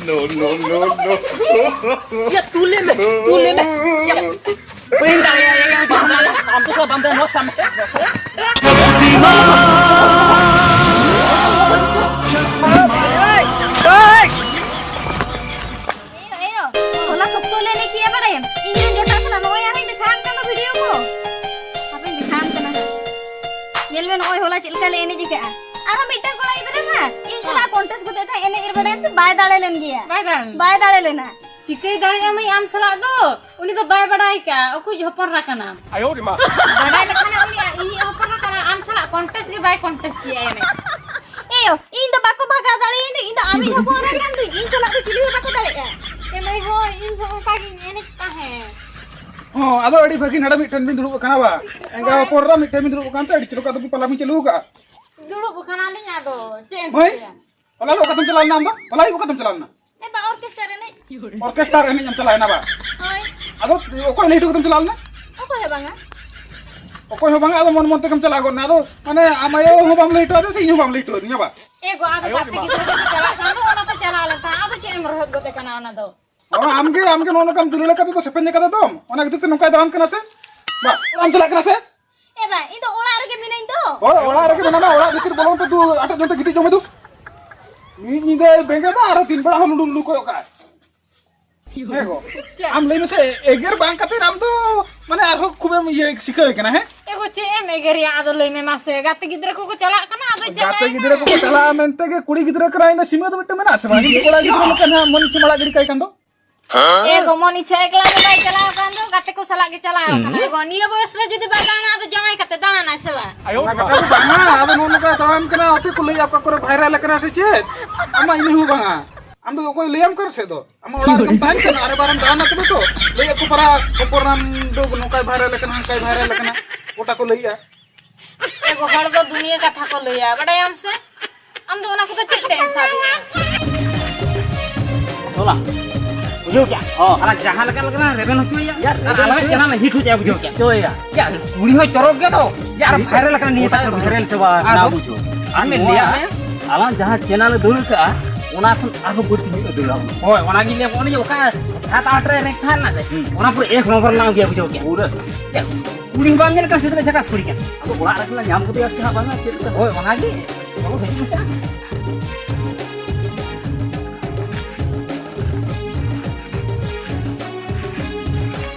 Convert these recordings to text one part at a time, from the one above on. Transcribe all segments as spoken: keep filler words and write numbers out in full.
No, no, no, no. ᱭᱟ, ᱛᱩᱞ ᱞᱮ ᱢᱮ, ᱛᱩᱞ ᱞᱮ ᱢᱮ᱾ ᱭᱟ, ᱵᱟᱹᱧ ᱫᱟᱲᱮᱭᱟᱜᱼᱟ, ᱭᱟ, ᱵᱟᱢ ᱫᱟᱲᱮᱭᱟᱜᱼᱟ᱾ ᱟᱢ ᱫᱚ ᱥᱟᱞᱟ ᱵᱟᱢ ᱫᱟᱲᱮᱭᱟᱜᱼᱟ, ᱱᱚᱣᱟ ᱥᱟᱵ ᱢᱮ᱾ ᱮᱭᱳ, ᱮᱭᱳ, ᱦᱚᱞᱟ ᱥᱚᱠᱛᱚ ᱞᱮ ᱮᱱᱮᱡ ᱠᱮᱜᱼᱟ ᱵᱟᱲᱟᱭᱟᱢ? ᱤᱧ ᱨᱮᱱ ᱡᱚᱴᱟᱣ ᱥᱟᱞᱟᱜ ᱱᱚᱜᱼᱚᱭ ᱟᱨᱦᱚᱸᱧ ᱫᱮᱠᱷᱟᱣᱟᱢ ᱠᱟᱱᱟ ᱵᱷᱤᱰᱤᱭᱳ ᱠᱚ᱾ ᱦᱟᱯᱮᱧ ᱫᱮᱠᱷᱟᱣᱟᱢ ᱠᱟᱱᱟ ᱦᱟᱸᱜ᱾ ᱧᱮᱞ ᱢᱮ ᱱᱚᱜᱼᱚᱭ ᱦᱚᱞᱟ ᱪᱮᱫ ᱞᱮᱠᱟ ᱞᱮ ᱮᱱᱮᱡ ᱟᱠᱟᱜᱼᱟ᱾ ᱟᱨᱦᱚᱸ ᱢᱤᱫᱴᱟᱝ ᱠᱚᱲᱟ ᱜᱤᱫᱽᱨᱟᱹ ᱥᱟᱞᱟᱜ ᱤᱧ ᱥᱟᱞᱟᱜ ᱠᱚᱱᱴᱮᱥᱴ ᱜᱚᱫᱮᱫ ᱛᱟᱦᱮᱸᱫ, ᱮᱱᱮᱡ ᱨᱮ ᱵᱟᱲᱟᱭᱟᱢ ᱥᱮ ᱵᱟᱭ ᱫᱟᱲᱮ ᱞᱮᱱ ᱜᱮᱭᱟ᱾ ᱵᱟᱭ ᱫᱟᱲᱮ ᱞᱮᱱᱟ᱾ ᱵᱟᱭ ᱫᱟᱲᱮ ᱞᱮᱱᱟ᱾ ᱪᱤᱠᱟᱹᱭ ᱫᱟᱲᱮᱭᱟᱜᱼᱟ ᱢᱟᱹᱭ ᱟᱢ ᱥᱟᱞᱟᱜ ᱫᱚ? ᱩᱱᱤ ᱫᱚ ᱵᱟᱭ ᱵᱟᱲᱟᱭ ᱠᱟᱜᱼᱟ ᱚᱠᱚᱭᱤᱡ ᱦᱚᱯᱚᱱ ᱮᱨᱟ ᱠᱟᱱᱟᱢ᱾ ᱟᱭᱳ ᱨᱮ ᱢᱟ᱾ ᱵᱟᱰᱟᱭ ᱞᱮᱠᱷᱟᱱᱮ ᱩᱱᱤ ᱤᱧᱤᱡ ᱦᱚᱯᱚᱱ ᱮᱨᱟ ᱠᱟᱱᱟ, ᱟᱢ ᱥᱟᱞᱟᱜ ᱠᱚᱱᱴᱮᱥᱴ ᱜᱮ ᱵᱟᱭ ᱠᱚᱱᱴᱮᱥᱴ ᱜᱮᱭᱟ ᱮᱱᱮᱡ᱾ ᱮᱭᱳ, ᱤᱧ ᱫᱚ ᱵᱟᱠᱚ ᱵᱷᱟᱜᱟᱣ ᱫᱟᱲᱮᱭᱟᱹᱧ ᱫᱚ, ᱤᱧ ᱫᱚ ᱟᱢᱤᱡ ᱦᱚᱯᱚᱱ ᱮᱨᱟ ᱠᱟᱱ ᱫᱩᱧ, ᱤᱧ ᱥᱟᱞᱟᱜ ᱫᱚ ᱪᱤᱞᱤ ᱦᱚᱸ ᱵᱟᱠᱚ ᱫᱟᱲᱮᱭᱟᱜᱼᱟ᱾ ᱮ ᱢᱟᱹᱭ, ᱦᱳᱭ, ᱤᱧ ᱦᱚᱸ ᱚᱱᱠᱟ ᱜᱤᱧ ᱮᱱᱮᱡ ᱛᱟᱦᱮᱸᱫ᱾ ᱦᱚᱸ, ᱟᱫᱚ ᱟᱹᱰᱤ ᱵᱷᱟᱹᱜᱤ ᱱᱚᱰᱮ ᱢᱤᱫᱴᱷᱮᱱ ᱵᱤᱱ ᱫᱩᱲᱩᱵ ᱟᱠᱟᱱᱟ ᱵᱟ? ᱮᱸᱜᱟ ᱦᱳᱭ᱾ ᱦᱚᱯᱚᱱ ᱮᱨᱟ ᱢᱤᱫᱴᱷᱮᱱ ᱵᱤᱱ ᱫᱩᱲᱩᱵ ᱟᱠᱟᱱ ᱛᱮ ᱟᱹᱰᱤ ᱪᱚᱨᱚᱠ ᱟᱫᱚ ᱵᱤᱱ ᱯᱟᱞᱟ ᱵᱤᱱ ᱪᱟᱹᱞᱩ ᱟᱠᱟᱫᱼᱟ᱾ ᱫᱩᱲᱩᱵ ᱟᱠᱟᱱᱟᱞᱤᱧ ᱟᱫᱚ ᱪᱮᱫ ᱮᱢ ᱢᱟᱹᱭ, ᱪᱤᱠᱟᱹᱭᱟ? ᱦᱚᱞᱟ ᱫᱚ ᱚᱠᱟᱛᱮᱢ ᱪᱟᱞᱟᱣ ᱞᱮᱱᱟ ᱟᱢ ᱫᱚ? ᱦᱚᱞᱟ ᱟᱹᱭᱩᱵ ᱚᱠᱟᱛᱮᱢ ᱪᱟᱞᱟᱣ ᱞᱮᱱᱟ? ᱮ ᱵᱟ, ᱚᱨᱠᱮᱥᱴᱟᱨ ᱮᱱᱮᱡ᱾ ᱚᱨᱠᱮᱥᱴᱟᱨ ᱮᱱᱮᱡ ᱮᱢ ᱪᱟᱞᱟᱣ ᱮᱱᱟ ᱵᱟ? ᱦᱳᱭ᱾ ᱟᱫᱚ ᱚᱠᱚᱭ ᱞᱟᱹᱭ ᱦᱚᱴᱚ ᱠᱟᱛᱮᱢ ᱪᱟᱞᱟᱣ ᱞᱮᱱᱟ? ᱚᱠᱚᱭ ᱦᱚᱸ ᱵᱟᱝᱟ᱾ ᱚᱠᱚᱭ ᱦᱚᱸ ᱵᱟᱝᱟ, ᱟᱫᱚ ᱢᱚᱱ ᱢᱚᱱ ᱛᱮᱜᱮᱢ ᱪᱟᱞᱟᱣ ᱜᱚᱫ ᱮᱱᱟ᱾ ᱟᱫᱚ ᱢᱟᱱᱮ ᱟᱢ ᱟᱭᱳ ᱦᱚᱸ ᱵᱟᱢ ᱞᱟᱹᱭ ᱦᱚᱴᱚ ᱟᱫᱮᱭᱟ ᱥᱮ ᱤᱧ ᱦᱚᱸ ᱵᱟᱢ ᱞᱟᱹᱭ ᱦᱚᱴᱚ ᱟᱫᱤᱧᱟ ᱵᱟ? ᱮ ᱜᱚ, ᱟᱫᱚ ᱟᱭᱳ ᱜᱟᱛᱮ ᱨᱮ ᱢᱟ᱾ ᱜᱤᱫᱽᱨᱟᱹ ᱠᱚ ᱪᱟᱞᱟᱜ ᱠᱟᱱ ᱫᱚ, ᱚᱱᱟᱛᱮ ᱪᱟᱞᱟᱣ ᱞᱮᱱ ᱛᱟᱦᱮᱸᱫ᱾ ᱟᱫᱚ ᱪᱮᱫ ᱮᱢ ᱨᱚᱦᱮᱫ ᱜᱚᱫᱮ ᱠᱟᱱᱟ ᱚᱱᱟ ᱫᱚ? ᱚ, ᱟᱢᱜᱮ, ᱟᱢᱜᱮ ᱱᱚᱜᱼᱚ ᱱᱚᱝᱠᱟᱢ ᱫᱩᱞᱟᱹᱲ ᱟᱠᱟᱫ ᱫᱚ, ᱥᱮᱯᱮᱧ ᱟᱠᱟᱫ ᱫᱚᱢ, ᱚᱱᱟ ᱠᱷᱟᱹᱛᱤᱨ ᱛᱮ ᱱᱚᱝᱠᱟᱭ ᱫᱟᱬᱟᱱ ᱠᱟᱱᱟ ᱥᱮ? ᱵᱟ, ᱚᱲᱟᱜ ᱮᱢ ᱪᱟᱞᱟᱜ ᱠᱟᱱᱟ ᱥᱮ? ᱮ ᱵᱟ, ᱤᱧ ᱫᱚ ᱚᱲᱟᱜ ᱨᱮᱜᱮ ᱢᱤᱱᱟᱹᱧ ᱫᱚ᱾ ᱦᱳᱭ, ᱚᱲᱟᱜ ᱨᱮᱜᱮ ᱢᱮᱱᱟᱢᱟ, ᱚᱲᱟᱜ ᱵᱷᱤᱛᱤᱨ ᱵᱚᱞᱚᱱ ᱛᱮ ᱫᱩ ᱟᱴᱮᱫ ᱡᱚᱝ ᱛᱮ ᱜᱤᱛᱤᱡ ᱡᱚᱝ ᱢᱮ ᱫᱩ᱾ ᱢᱤᱫ ᱧᱤᱫᱟᱹᱭ ᱵᱮᱸᱜᱮᱫᱟ ᱟᱨ ᱛᱤᱱ ᱵᱮᱲᱟ ᱦᱚᱸ ᱞᱩᱞᱩ ᱞᱩᱞᱩ ᱠᱚᱭᱚᱜ ᱠᱟᱜᱼᱟᱭ᱾ ᱦᱮᱸ ᱜᱚ᱾ ᱪᱮᱫ? ᱟᱢ ᱞᱟᱹᱭ ᱢᱮᱥᱮ, ᱮᱜᱮᱨ ᱵᱟᱝ ᱠᱟᱛᱮ ᱟᱢ ᱫᱚ ᱢᱟᱱᱮ ᱟᱨᱦᱚᱸ ᱠᱷᱩᱵᱮᱢ ᱤᱭᱟᱹ ᱥᱤᱠᱷᱟᱹᱣ ᱠᱟᱱᱟ, ᱦᱮᱸ? ᱮ ᱜᱚ, ᱪᱮᱫ ᱮᱢ ᱮᱜᱮᱨᱮᱭᱟ? ᱟᱫᱚ ᱞᱟᱹᱭ ᱢᱮ ᱢᱟᱥᱮ, ᱜᱟᱛᱮ ᱜᱤᱫᱽᱨᱟᱹ ᱠᱚᱠᱚ ᱪᱟᱞᱟᱜ ᱠᱟᱱᱟ, ᱟᱫᱚ ᱜᱟᱛᱮ ᱪᱟᱞᱟᱜ ᱜᱤᱫᱽᱨᱟᱹ ᱠᱚᱠᱚ ᱪᱟᱞᱟᱜᱼᱟ ᱢᱮᱱᱛᱮ ᱜᱮ ᱠᱩᱲᱤ ᱜᱤᱫᱽᱨᱟᱹ ᱠᱟᱱᱟ, ᱤᱱᱟᱹ ᱥᱤᱢᱟᱹ ᱫᱚ ᱢᱤᱫᱴᱮᱱ ᱢᱮᱱᱟᱜᱼᱟ ᱥᱮ ᱵᱟᱝ? ᱡᱩᱫᱤ ᱠᱚᱲᱟ ᱜᱤᱫᱽᱨᱟᱹ ᱞᱮᱠᱟ ᱱᱟᱦᱟᱜ ᱢᱚᱱ ᱤᱪᱪᱷᱟᱹ ᱟᱲᱟᱜ ᱜᱤᱰᱤ ᱠᱟᱭ ᱠᱷᱟᱱ ᱫᱚ? ᱮ ᱜᱚ, ᱢᱚᱱ ᱤᱪᱪᱷᱟᱹ ᱮᱠᱞᱟ ᱫᱚ ᱵᱟᱭ ᱪᱟᱞᱟᱣ ᱠᱟᱱ ᱫᱚ, ᱜᱟᱛᱮ ᱠᱚ ᱥᱟᱞᱟᱜ ᱜᱮ ᱪᱟᱞᱟᱣ ᱠᱟᱱᱟ᱾ ᱮ ᱜᱚ, ᱱᱤᱭᱟᱹ ᱵᱚᱭᱚᱥ ᱨᱮ ᱡᱩᱫᱤ ᱵᱟᱭ ᱫᱟᱬᱟᱱᱟ, ᱟᱫᱚ ᱡᱟᱶᱟᱭ ᱠᱟᱛᱮ ᱫᱟᱬᱟᱱᱟᱭ ᱥᱮ ᱵᱟᱝ? ᱚᱱᱟ ᱠᱟᱛᱷᱟ ᱫᱚ ᱵᱟᱝᱟ, ᱟᱫᱚ ᱱᱚᱜᱼᱚ ᱱᱚᱝᱠᱟ ᱫᱟᱬᱟᱱ ᱠᱟᱱᱟ, ᱚᱛᱮ ᱠᱚ ᱞᱟᱹᱭᱟ ᱚᱠᱟ ᱠᱚᱨᱮ ᱵᱷᱟᱭᱨᱟᱞ ᱟᱠᱟᱱᱟ ᱥᱮ ᱪᱮᱫ? ᱟᱢᱟᱜ ᱤᱧ ᱦᱚᱸ ᱵᱟᱝᱟ᱾ ᱟᱢ ᱫᱚ ᱚᱠᱚᱭ ᱞᱟᱹᱭᱟᱢ ᱠᱟᱱᱟ ᱥᱮ ᱫᱚ? ᱟᱢᱟᱜ ᱚᱲᱟᱜ ᱨᱮᱢ ᱛᱟᱦᱮᱱ ᱠᱟᱱᱟ, ᱟᱨᱮ ᱵᱟᱨᱮᱢ ᱫᱟᱬᱟᱱᱟ ᱛᱚᱵᱮ ᱛᱚ᱾ ᱞᱟᱹᱭ ᱟᱠᱚ ᱯᱟᱨᱟ ᱦᱚᱯᱚᱱ ᱨᱟᱢ ᱫᱚ ᱱᱚᱝᱠᱟᱭ ᱵᱷᱟᱭᱨᱟᱞ ᱟᱠᱟᱱᱟ, ᱦᱟᱱᱠᱟᱭ ᱵᱷᱟᱭᱨᱟᱞ ᱟᱠᱟᱱᱟ, ᱜᱚᱴᱟ ᱠᱚ ᱞᱟᱹᱭᱮᱜᱼᱟ᱾ ᱮ ᱜᱚ, ᱦᱚᱲ ᱫᱚ ᱫᱩᱱᱤᱭᱟᱹ ᱠᱟᱛᱷᱟ ᱠᱚ ᱞᱟᱹᱭᱟ, ᱵᱟᱰᱟᱭᱟᱢ ᱥᱮ? ᱟᱢ ᱫᱚ ᱚᱱᱟ ᱠᱚᱫᱚ ᱪᱮᱫ ᱴᱮᱱᱥᱚᱱ ᱨᱮᱭᱟᱜ? ᱛᱚᱞᱟ, ᱵᱩᱡᱷᱟᱹᱣ ᱠᱮᱜᱼᱟ? ᱦᱚᱸ᱾ ᱟᱞᱟᱝ ᱡᱟᱦᱟᱸ ᱞᱮᱠᱟ ᱞᱮᱠᱟ ᱞᱟᱝ ᱨᱮᱵᱮᱱ ᱦᱚᱪᱚᱭᱮᱭᱟ, ᱭᱟ, ᱟᱨ ᱨᱮᱵᱮᱱ ᱟᱞᱟᱝᱟᱜ ᱦᱚᱪᱚᱭᱮᱭᱟ᱾ ᱪᱮᱱᱮᱞ ᱞᱮ ᱦᱤᱴ ᱦᱚᱪᱚᱭᱟ, ᱵᱩᱡᱷᱟᱹᱣ ᱠᱮᱜᱼᱟ? ᱦᱚᱪᱚᱭᱮᱭᱟ᱾ ᱭᱟ, ᱠᱩᱲᱤ ᱦᱚᱸ ᱪᱚᱨᱚᱠ ᱜᱮ ᱫᱚ᱾ ᱭᱟ, ᱟᱨ ᱴᱷᱤᱠ ᱵᱷᱟᱭᱨᱟᱞ ᱟᱠᱟᱱᱟ ᱱᱤᱭᱟᱹ ᱜᱚᱴᱟ ᱛᱟᱭᱚᱢ ᱵᱷᱟᱭᱨᱟᱞ ᱵᱩᱡᱷᱟᱹᱣ᱾ ᱪᱟᱵᱟ ᱟᱨ ᱟᱠᱟᱱᱟ, ᱫᱚ ᱵᱩᱡᱷᱟᱹᱣ᱾ ᱟᱨ ᱱᱚᱣᱟ ᱱᱤᱭᱟᱹ ᱟᱞᱟᱝ ᱡᱟᱦᱟᱸ ᱪᱮᱱᱮᱞ ᱞᱮ ᱫᱟᱹᱲ ᱠᱟᱜᱼᱟ, ᱚᱱᱟ ᱠᱷᱚᱱ ᱟᱨᱦᱚᱸ ᱵᱟᱹᱲᱛᱤ ᱧᱚᱜ ᱮ ᱫᱟᱹᱲᱟ ᱩᱱᱤ᱾ ᱦᱳᱭ, ᱚᱱᱟᱜᱤᱧ ᱞᱟᱹᱭᱟ, ᱚᱱᱮ ᱡᱮ ᱚᱠᱟ ᱥᱟᱛ ᱟᱴ ᱨᱮ ᱨᱮᱠ ᱛᱟᱦᱮᱸ ᱞᱮᱱᱟ ᱥᱮ, ᱦᱩᱸ᱾ ᱚᱱᱟ ᱯᱩᱨᱟᱹ ᱮᱠ ᱱᱚᱢᱵᱚᱨ ᱨᱮᱱᱟᱜ ᱜᱮ ᱵᱩᱡᱷᱟᱹᱣ ᱠᱮᱫᱟ᱾ ᱯᱩᱨᱟᱹ᱾ ᱪᱮᱫ? ᱠᱩᱲᱤ ᱦᱚᱸ ᱵᱟᱢ ᱧᱮᱞ ᱠᱟᱱᱟ, ᱥᱮ ᱛᱤᱱᱟᱹᱜ ᱡᱷᱟᱠᱟᱥ ᱠᱩᱲᱤ ᱠᱟᱱᱟ᱾ ᱟᱫᱚ ᱚᱲᱟᱜ ᱨᱮ ᱧᱟᱢ ᱠᱮᱫᱮᱭᱟ ᱥᱮ ᱦᱟᱸᱜ ᱵᱟᱝᱟ, ᱪᱮᱫ ᱞᱮᱠᱟ? ᱦᱳᱭ, ᱚᱱᱟᱜᱮ᱾ ᱪᱚᱞᱚ, ᱦᱤᱡᱩᱜ ᱢᱮᱥᱮ᱾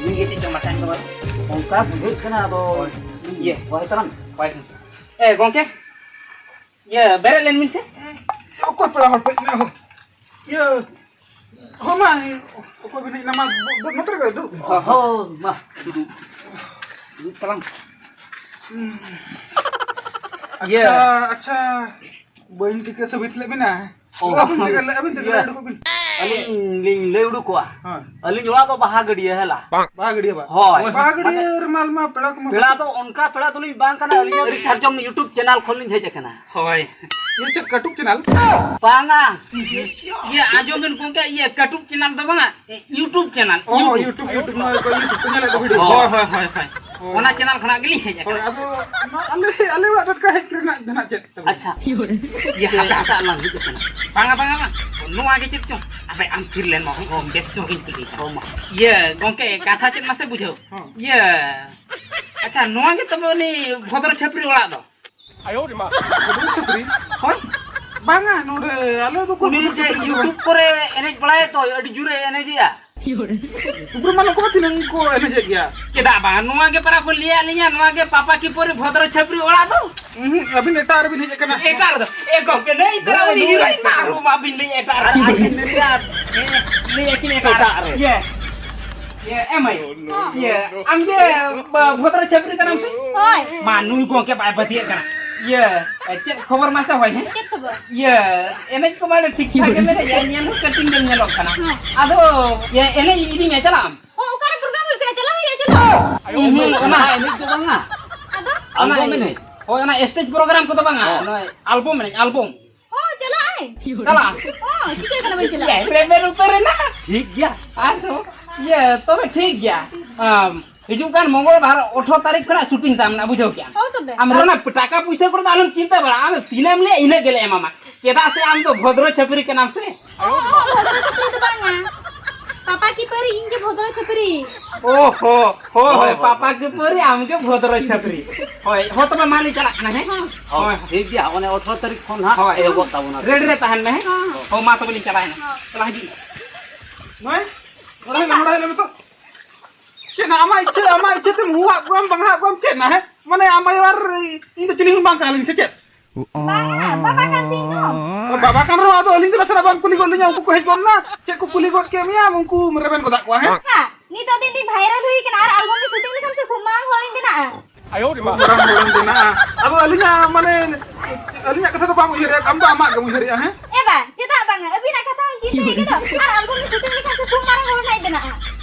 ᱤᱧ ᱜᱮ ᱪᱮᱫ ᱪᱚᱝ ᱢᱟᱥᱮ ᱟᱸᱡᱚᱢ ᱚᱱᱠᱟ ᱵᱩᱡᱷᱟᱹᱜ ᱠᱟᱱᱟ, ᱟᱫᱚ ᱤᱭᱟᱹ, ᱦᱳᱭ ᱛᱟᱞᱟᱝ᱾ ᱦᱳᱭ᱾ ᱮ, ᱜᱚᱝᱠᱮ, ᱤᱭᱟᱹ, ᱵᱮᱨᱮᱫ ᱞᱮᱱ ᱵᱤᱱ ᱥᱮ᱾ ᱚᱠᱚᱭ ᱯᱮᱲᱟ ᱦᱚᱲ ᱯᱮ ᱦᱮᱡ ᱮᱱᱟ? ᱤᱭᱟᱹ, ᱦᱚᱸ ᱢᱟ, ᱚᱠᱚᱭ ᱵᱤᱱ ᱦᱮᱡ ᱮᱱᱟ? ᱢᱟ, ᱫᱩ-, ᱫᱩ-, ᱱᱚᱛᱮ ᱨᱮᱜᱮ ᱫᱩᱲᱩᱵ ᱵᱤᱱ᱾ ᱦᱚᱸ, ᱢᱟ, ᱫᱩᱲᱩᱵ᱾ ᱫᱩᱲᱩᱵ ᱛᱟᱞᱟᱝ᱾ ᱤᱭᱟᱹ᱾ ᱟᱪᱪᱷᱟ, ᱟᱪᱪᱷᱟ, ᱵᱟᱹᱧ ᱴᱷᱤᱠᱟᱹ ᱥᱟᱹᱵᱤᱛ ᱞᱮᱫ ᱵᱤᱱᱟ᱾ ᱚ᱾ ᱟᱹᱵᱤᱱ ᱛᱮᱜᱮ ᱞᱟᱹᱭ, ᱟᱹᱵᱤᱱ ᱛᱮᱜᱮ ᱤᱭᱟᱹ᱾ ᱞᱟᱹᱭ ᱩᱰᱩᱠᱚᱜ ᱵᱤᱱ᱾ ᱟᱹᱞᱤᱧ ᱞᱤᱧ ᱞᱟᱹᱭ ᱩᱰᱩᱠᱚᱜᱼᱟ᱾ ᱦᱳᱭ᱾ ᱟᱹᱞᱤᱧ ᱚᱲᱟᱜ ᱫᱚ ᱵᱟᱦᱟ ᱜᱟᱹᱰᱭᱟᱹ ᱦᱮᱞᱟ᱾ ᱵᱟᱦᱟ ᱜᱟᱹᱰᱭᱟᱹ ᱵᱟ? ᱦᱳᱭ᱾ ᱵᱟᱦᱟ ᱜᱟᱹᱰᱭᱟᱹ ᱨᱮᱢᱟ, ᱢᱟ ᱯᱮᱲᱟ ᱠᱚᱢᱟ᱾ ᱯᱮᱲᱟ ᱫᱚ ᱚᱱᱠᱟ ᱯᱮᱲᱟ ᱫᱚᱞᱤᱧ ᱵᱟᱝ ᱠᱟᱱᱟ, ᱟᱹᱞᱤᱧ ᱟᱹᱰᱤ ᱥᱟᱨᱡᱚᱢ YouTube ᱪᱮᱱᱮᱞ ᱠᱷᱚᱱ ᱞᱤᱧ ᱦᱮᱡ ᱟᱠᱟᱱᱟ᱾ ᱦᱳᱭ᱾ ᱤᱭᱟᱹ ᱪᱮᱫ ᱠᱟᱹᱴᱩᱵ ᱪᱮᱱᱮᱞ? ᱵᱟᱝᱟ᱾ ᱤᱭᱟᱹ ᱟᱸᱡᱚᱢ ᱵᱮᱱ ᱜᱚᱝᱠᱮ, ᱤᱭᱟᱹ ᱠᱟᱹᱴᱩᱵ ᱪᱮᱱᱮᱞ ᱫᱚ ᱵᱟᱝᱟ, YouTube ᱪᱮᱱᱮᱞ, ᱚ, YouTube᱾ YouTube, YouTube, ᱱᱚᱣᱟ ᱠᱚ YouTube ᱠᱚ ᱧᱮᱞᱮᱫ ᱫᱚ video᱾ ᱦᱳᱭ, ᱦᱳᱭ, ᱦᱳᱭ, ᱦᱳᱭ᱾ ᱦᱳᱭ᱾ ᱚᱱᱟ ᱪᱮᱱᱮᱞ ᱠᱷᱚᱱᱟᱜ ᱜᱮᱞᱤᱧ ᱦᱮᱡ ᱦᱳᱭ, ᱟᱠᱟᱱᱟ᱾ ᱟᱫᱚ ᱱᱚᱣᱟ ᱟᱞᱮ, ᱟᱞᱮ ᱚᱲᱟᱜ ᱴᱟᱴᱠᱟ ᱦᱮᱡ ᱠᱚᱨᱮᱱᱟᱜ ᱡᱟᱦᱟᱱᱟᱜ ᱪᱮᱫ ᱛᱟᱵᱚᱱ? ᱟᱪᱪᱷᱟ᱾ ᱤᱭᱟᱹ, ᱦᱟᱯᱮ, ᱦᱟᱯᱮ, ᱟᱞᱟᱝ ᱦᱤᱡᱩᱜ ᱠᱟᱱᱟ᱾ ᱵᱟᱝᱟ, ᱵᱟᱝᱟ, ᱵᱟᱝ᱾ ᱱᱚᱣᱟ ᱜᱮ ᱪᱮᱫ ᱪᱚᱝ? ᱟᱯᱮ ᱟᱢ ᱛᱷᱤᱨ ᱞᱮᱱ ᱢᱟ, ᱦᱚᱸ, ᱵᱮᱥ ᱪᱚᱝ ᱤᱧ ᱠᱩᱞᱤ ᱠᱟᱱᱟ᱾ ᱦᱚᱸ, ᱢᱟ᱾ ᱤᱭᱟᱹ, ᱜᱚᱝᱠᱮ, ᱠᱟᱛᱷᱟ ᱪᱮᱫ ᱢᱟᱥᱮ ᱵᱩᱡᱷᱟᱹᱣ? ᱦᱚᱸ᱾ ᱤᱭᱟᱹ, ᱟᱪᱪᱷᱟ, ᱱᱚᱣᱟ ᱜᱮ ᱛᱚᱵᱮ ᱩᱱᱤ ᱵᱷᱚᱫᱨᱚ ᱪᱷᱟᱹᱯᱨᱤ ᱚᱲᱟᱜ ᱫᱚ? ᱟᱭᱳ ᱨᱮ ᱢᱟ᱾ ᱵᱷᱚᱫᱨᱚ ᱪᱷᱟᱹᱯᱨᱤ? ᱦᱳᱭ᱾ ᱵᱟᱝᱟ, ᱱᱚᱰᱮ ᱟᱞᱮ ᱫᱚ ᱩᱱᱤ ᱠᱚ ᱡᱮ ᱵᱷᱚᱫᱨᱚ ᱪᱷᱟᱹᱯᱨᱤ ᱫᱚ ᱵᱟᱝ᱾ YouTube ᱠᱚᱨᱮ ᱮᱱᱮᱡ ᱵᱟᱲᱟᱭᱟ ᱛᱚ, ᱟᱹᱰᱤ ᱡᱳᱨᱮ ᱮᱱᱮᱡᱮᱜᱼᱟ᱾ YouTube ᱨᱮᱢᱟ ᱱᱚᱝᱠᱟ ᱢᱟ ᱛᱤᱱᱟᱹᱝ ᱠᱚ ᱮᱱᱮᱡᱮᱜ ᱜᱮᱭᱟ᱾ ᱪᱮᱫᱟᱜ ᱵᱟᱝ? ᱱᱚᱣᱟ ᱜᱮ ᱯᱟᱨᱟ ᱠᱚ ᱞᱟᱹᱭᱟᱫ ᱞᱤᱧᱟ, ᱱᱚᱣᱟ ᱜᱮ ᱯᱟᱯᱟ ᱠᱤ ᱯᱚᱨᱤ ᱵᱷᱚᱫᱨᱚ ᱪᱷᱟᱹᱯᱨᱤ ᱚᱲᱟᱜ ᱫᱚ᱾ ᱩᱸᱦᱩᱸ, ᱟᱹᱵᱤᱱ ᱮᱴᱟᱜ ᱨᱮᱵᱤᱱ ᱦᱮᱡ ᱟᱠᱟᱱᱟ᱾ ᱮᱴᱟᱜ ᱨᱮᱫᱚ? ᱮ ᱜᱚᱢᱠᱮ, ᱱᱟᱹᱭ ᱛᱚᱨᱟ ᱩᱱᱤ ᱦᱤᱨᱳᱭᱤᱱ ᱢᱟ ᱟᱨᱦᱚᱸ ᱢᱟ ᱵᱤᱱ ᱞᱟᱹᱭ ᱮᱴᱟᱜ ᱨᱮ᱾ ᱟᱨ ᱟᱹᱵᱤᱱ ᱞᱟᱹᱭᱟ, ᱞᱟᱹᱭ ᱟᱹᱠᱤᱱ ᱮᱴᱟᱜ ᱨᱮ᱾ ᱮᱴᱟᱜ ᱨᱮ᱾ ᱤᱭᱟᱹ, ᱤᱭᱟᱹ, ᱮ ᱢᱟᱹᱭ᱾ ᱦᱚᱸ᱾ ᱤᱭᱟᱹ, ᱟᱢ ᱜᱮ ᱵᱷᱚᱫᱨᱚ ᱪᱷᱟᱹᱯᱨᱤ ᱠᱟᱱᱟᱢ ᱥᱮ? ᱦᱳᱭ᱾ ᱢᱟ, ᱱᱩᱭ ᱜᱚᱢᱠᱮ ᱵᱟᱭ ᱯᱟᱹᱛᱭᱟᱹᱜ ᱠᱟᱱᱟ᱾ ᱤᱭᱟᱹ, ᱪᱮᱫ ᱠᱷᱚᱵᱚᱨ ᱢᱟᱥᱮ ᱦᱳᱭ, ᱦᱮᱸ? ᱪᱮᱫ ᱠᱷᱚᱵᱚᱨ? ᱤᱭᱟᱹ, ᱮᱱᱮᱡ ᱠᱚ ᱢᱟ ᱴᱷᱤᱠ ᱴᱷᱟᱠ ᱜᱮᱢ ᱮᱱᱮᱡᱼᱟ, ᱧᱮᱞ ᱦᱚᱸ ᱠᱟᱹᱴᱤᱡ ᱜᱮᱢ ᱧᱮᱞᱚᱜ ᱠᱟᱱᱟ᱾ ᱦᱮᱸ᱾ ᱟᱫᱚ, ᱤᱭᱟᱹ, ᱮᱱᱮᱡ ᱤᱫᱤ ᱢᱮ, ᱪᱟᱞᱟᱜ ᱟᱢ? ᱦᱚᱸ, ᱚᱠᱟᱨᱮ program ᱦᱩᱭᱩᱜ ᱠᱟᱱᱟ? ᱪᱟᱞᱟᱣ ᱦᱩᱭᱩᱜᱼᱟ, ᱪᱚᱞᱚ᱾ ᱩᱸᱦᱩᱸ, ᱚᱱᱟ ᱮᱱᱮᱡ ᱫᱚ ᱵᱟᱝᱟ᱾ ᱟᱫᱚ? ᱚᱱᱟ album ᱮᱱᱮᱡ᱾ ᱦᱳᱭ, ᱚᱱᱟ stage program ᱠᱚᱫᱚ ᱵᱟᱝᱟ, ᱦᱚᱸ᱾ ᱱᱚᱜᱼᱚᱭ album ᱮᱱᱮᱡ, album᱾ ᱦᱚᱸ, ᱪᱟᱞᱟᱜ ᱟᱹᱧ᱾ ᱪᱟᱞᱟᱜ ᱟᱢ? ᱦᱚᱸ, ᱪᱤᱠᱟᱹ ᱠᱟᱱᱟ ᱵᱟᱹᱧ ᱪᱟᱞᱟᱜᱼᱟ? ᱮ, ᱨᱮᱵᱮᱱ ᱩᱛᱟᱹᱨ ᱮᱱᱟ᱾ ᱴᱷᱤᱠ ᱜᱮᱭᱟ᱾ ᱟᱨᱦᱚᱸ, ᱤᱭᱟᱹ, ᱛᱚᱵᱮ ᱴᱷᱤᱠ ᱜᱮᱭᱟ᱾ ᱟᱢ, ᱦᱤᱡᱩᱜ ᱠᱟᱱ ᱢᱚᱝᱜᱚᱞ ᱵᱟᱨ ᱟᱴᱷᱨᱚ ᱛᱟᱹᱨᱤᱠᱷ ᱠᱷᱚᱱᱟᱜ ᱥᱩᱴᱤᱝ ᱛᱟᱢ ᱢᱮᱱᱟᱜᱼᱟ, ᱵᱩᱡᱷᱟᱹᱣ ᱠᱮᱜᱼᱟᱢ? ᱦᱳᱭ ᱛᱚᱵᱮ᱾ ᱟᱢ ᱨᱮᱱᱟᱜ ᱴᱟᱠᱟ ᱯᱩᱭᱥᱟᱹ ᱠᱚᱨᱮ ᱫᱚ ᱟᱞᱚᱢ ᱪᱤᱱᱛᱟᱹ ᱵᱟᱲᱟᱜᱼᱟ, ᱟᱢ ᱛᱤᱱᱟᱹᱜ ᱮᱢ ᱞᱟᱹᱭᱟ ᱤᱱᱟᱹᱜ ᱜᱮᱞᱮ ᱮᱢᱟᱢᱟ᱾ ᱪᱮᱫᱟᱜ ᱥᱮ ᱟᱢ ᱫᱚ ᱵᱷᱚᱫᱨᱚ ᱪᱷᱟᱹᱯᱨᱤ ᱠᱟᱱᱟᱢ ᱥᱮ᱾ ᱚ, ᱵᱷᱚᱫᱨᱚ ᱪᱷᱟᱹᱯᱨᱤ ᱫᱚ ᱵᱟᱝᱟ᱾ ᱯᱟᱯᱟ ᱠᱤ ᱯᱟᱹᱨᱤ, ᱤᱧ ᱜᱮ ᱵᱷᱚᱫᱨᱚ ᱪᱷᱟᱹᱯᱨᱤ᱾ ᱳ ᱦᱳ, ᱦᱳ, ᱦᱳᱭ, ᱦᱳᱭ, ᱯᱟᱯᱟ ᱦᱳᱭ᱾ ᱠᱤ ᱯᱟᱹᱨᱤ, ᱟᱢ ᱜᱮ ᱵᱷᱚᱫᱨᱚ ᱪᱷᱟᱹᱯᱨᱤ᱾ ᱦᱳᱭ, ᱦᱳ, ᱛᱚᱵᱮ ᱢᱟ ᱞᱤᱧ ᱪᱟᱞᱟᱜ ᱠᱟᱱᱟ, ᱦᱮᱸ? ᱦᱮᱸ᱾ ᱦᱳᱭ, ᱦᱳᱭ᱾ ᱴᱷᱤᱠ ᱜᱮᱭᱟ, ᱚᱱᱮ ᱟᱴᱷᱨᱚ ᱛᱟᱹᱨᱤᱠᱷ ᱠᱷᱚᱱ ᱦᱟᱸᱜ ᱦᱳᱭ᱾ ᱮᱦᱚᱵᱚᱜ ᱛᱟᱵᱚᱱᱟ᱾ ᱨᱮᱰᱤ ᱨᱮ ᱛᱟᱦᱮᱱ ᱢᱮ, ᱦᱮᱸ? ᱦᱮᱸ, ᱦᱮᱸ᱾ ᱦᱳ, ᱢᱟ ᱛᱚᱵᱮ ᱞᱤᱧ ᱪᱟᱞᱟᱣᱮᱱᱟ᱾ ᱦᱮᱸ᱾ ᱪᱟᱞᱟᱣ ᱦᱤᱡᱩᱜ ᱢᱮ᱾ ᱱᱚᱜᱼᱚᱭ, ᱱᱚᱰᱮ ᱦᱮᱡ ᱞᱮᱱ ᱢᱮ ᱛᱚ᱾ ᱪᱮᱫ ᱱᱟ, ᱟᱢᱟᱜ ᱤᱪᱪᱷᱟᱹ, ᱟᱢᱟᱜ ᱤᱪᱪᱷᱟᱹ ᱛᱮᱢ ᱦᱩᱣᱟᱜ ᱠᱚᱣᱟᱢ, ᱵᱟᱝᱦᱟᱜ ᱠᱚᱣᱟᱢ, ᱪᱮᱫ ᱱᱟ, ᱦᱮᱸ? ᱢᱟᱱᱮ, ᱟᱢ ᱟᱭᱳ ᱟᱨ ᱤᱧ ᱫᱚ ᱪᱤᱞᱤ ᱦᱚᱸ ᱵᱟᱝ ᱠᱟᱱᱟᱞᱤᱧ, ᱥᱮ ᱪᱮᱫ? ᱵᱟᱝᱟ, ᱵᱟᱵᱟ ᱠᱟᱱ ᱛᱤᱧ ᱫᱚ᱾ ᱚ, ᱵᱟᱵᱟ ᱠᱟᱱ ᱨᱮᱦᱚᱸ, ᱟᱫᱚ ᱟᱹᱞᱤᱧ ᱫᱚ ᱱᱟᱥᱮᱱᱟᱜ ᱵᱟᱝ ᱠᱩᱞᱤ ᱜᱚᱫ ᱞᱤᱧᱟ, ᱩᱱᱠᱩ ᱠᱚ ᱦᱮᱡ ᱜᱚᱫ ᱱᱟ, ᱪᱮᱫ ᱠᱚ ᱠᱩᱞᱤ ᱜᱚᱫ ᱠᱮᱫ ᱢᱮᱭᱟ, ᱩᱱᱠᱩ ᱨᱮᱵᱮᱱ ᱜᱚᱫᱟᱜ ᱠᱚᱣᱟ, ᱦᱮᱸ? ᱦᱮᱸ, ᱱᱤᱛᱚᱜ ᱫᱤᱱ ᱫᱤᱱ ᱵᱷᱟᱭᱨᱟᱞ ᱦᱩᱭ ᱠᱟᱱᱟ, ᱟᱨ ᱟᱞᱵᱚᱢ ᱨᱮ ᱥᱩᱴᱤᱝ ᱞᱮᱠᱷᱟᱱ ᱥᱮ ᱠᱷᱩᱵ ᱢᱟᱨᱟᱝ ᱦᱚᱲᱤᱧ ᱵᱮᱱᱟᱜᱼᱟ᱾ ᱟᱭᱳ ᱨᱮ ᱢᱟ᱾ ᱢᱟᱨᱟᱝ ᱦᱚᱲᱮᱢ ᱵᱮᱱᱟᱜᱼᱟ᱾ ᱟᱫᱚ ᱟᱹᱞᱤᱧᱟᱜ, ᱢᱟᱱᱮ, ᱟᱹᱞᱤᱧᱟᱜ ᱠᱟᱛᱷᱟ ᱫᱚ ᱵᱟᱢ ᱩᱭᱦᱟᱹᱨᱮᱫᱼᱟ, ᱟᱢ ᱫᱚ ᱟᱢᱟᱜ ᱜᱮᱢ ᱩᱭᱦᱟᱹᱨᱮᱫᱼᱟ, ᱦᱮᱸ? ᱮ ᱵᱟ, ᱪᱮᱫᱟᱜ ᱵᱟᱝᱟ? ᱟᱹᱵᱤᱱᱟᱜ ᱠᱟᱛᱷᱟ ᱦᱚᱸᱧ ᱪᱤᱱᱛᱟᱹᱭ ᱜᱮᱫᱚ᱾ ᱟᱨ ᱟᱞᱵᱚᱢ ᱨᱮ ᱥᱩᱴᱤᱝ ᱞᱮᱠᱷᱟᱱ ᱥᱮ ᱠᱷᱩᱵ ᱢᱟᱨᱟᱝ ᱦᱚᱲ ᱱᱟᱜ ᱵᱮᱱᱟᱜᱼᱟ᱾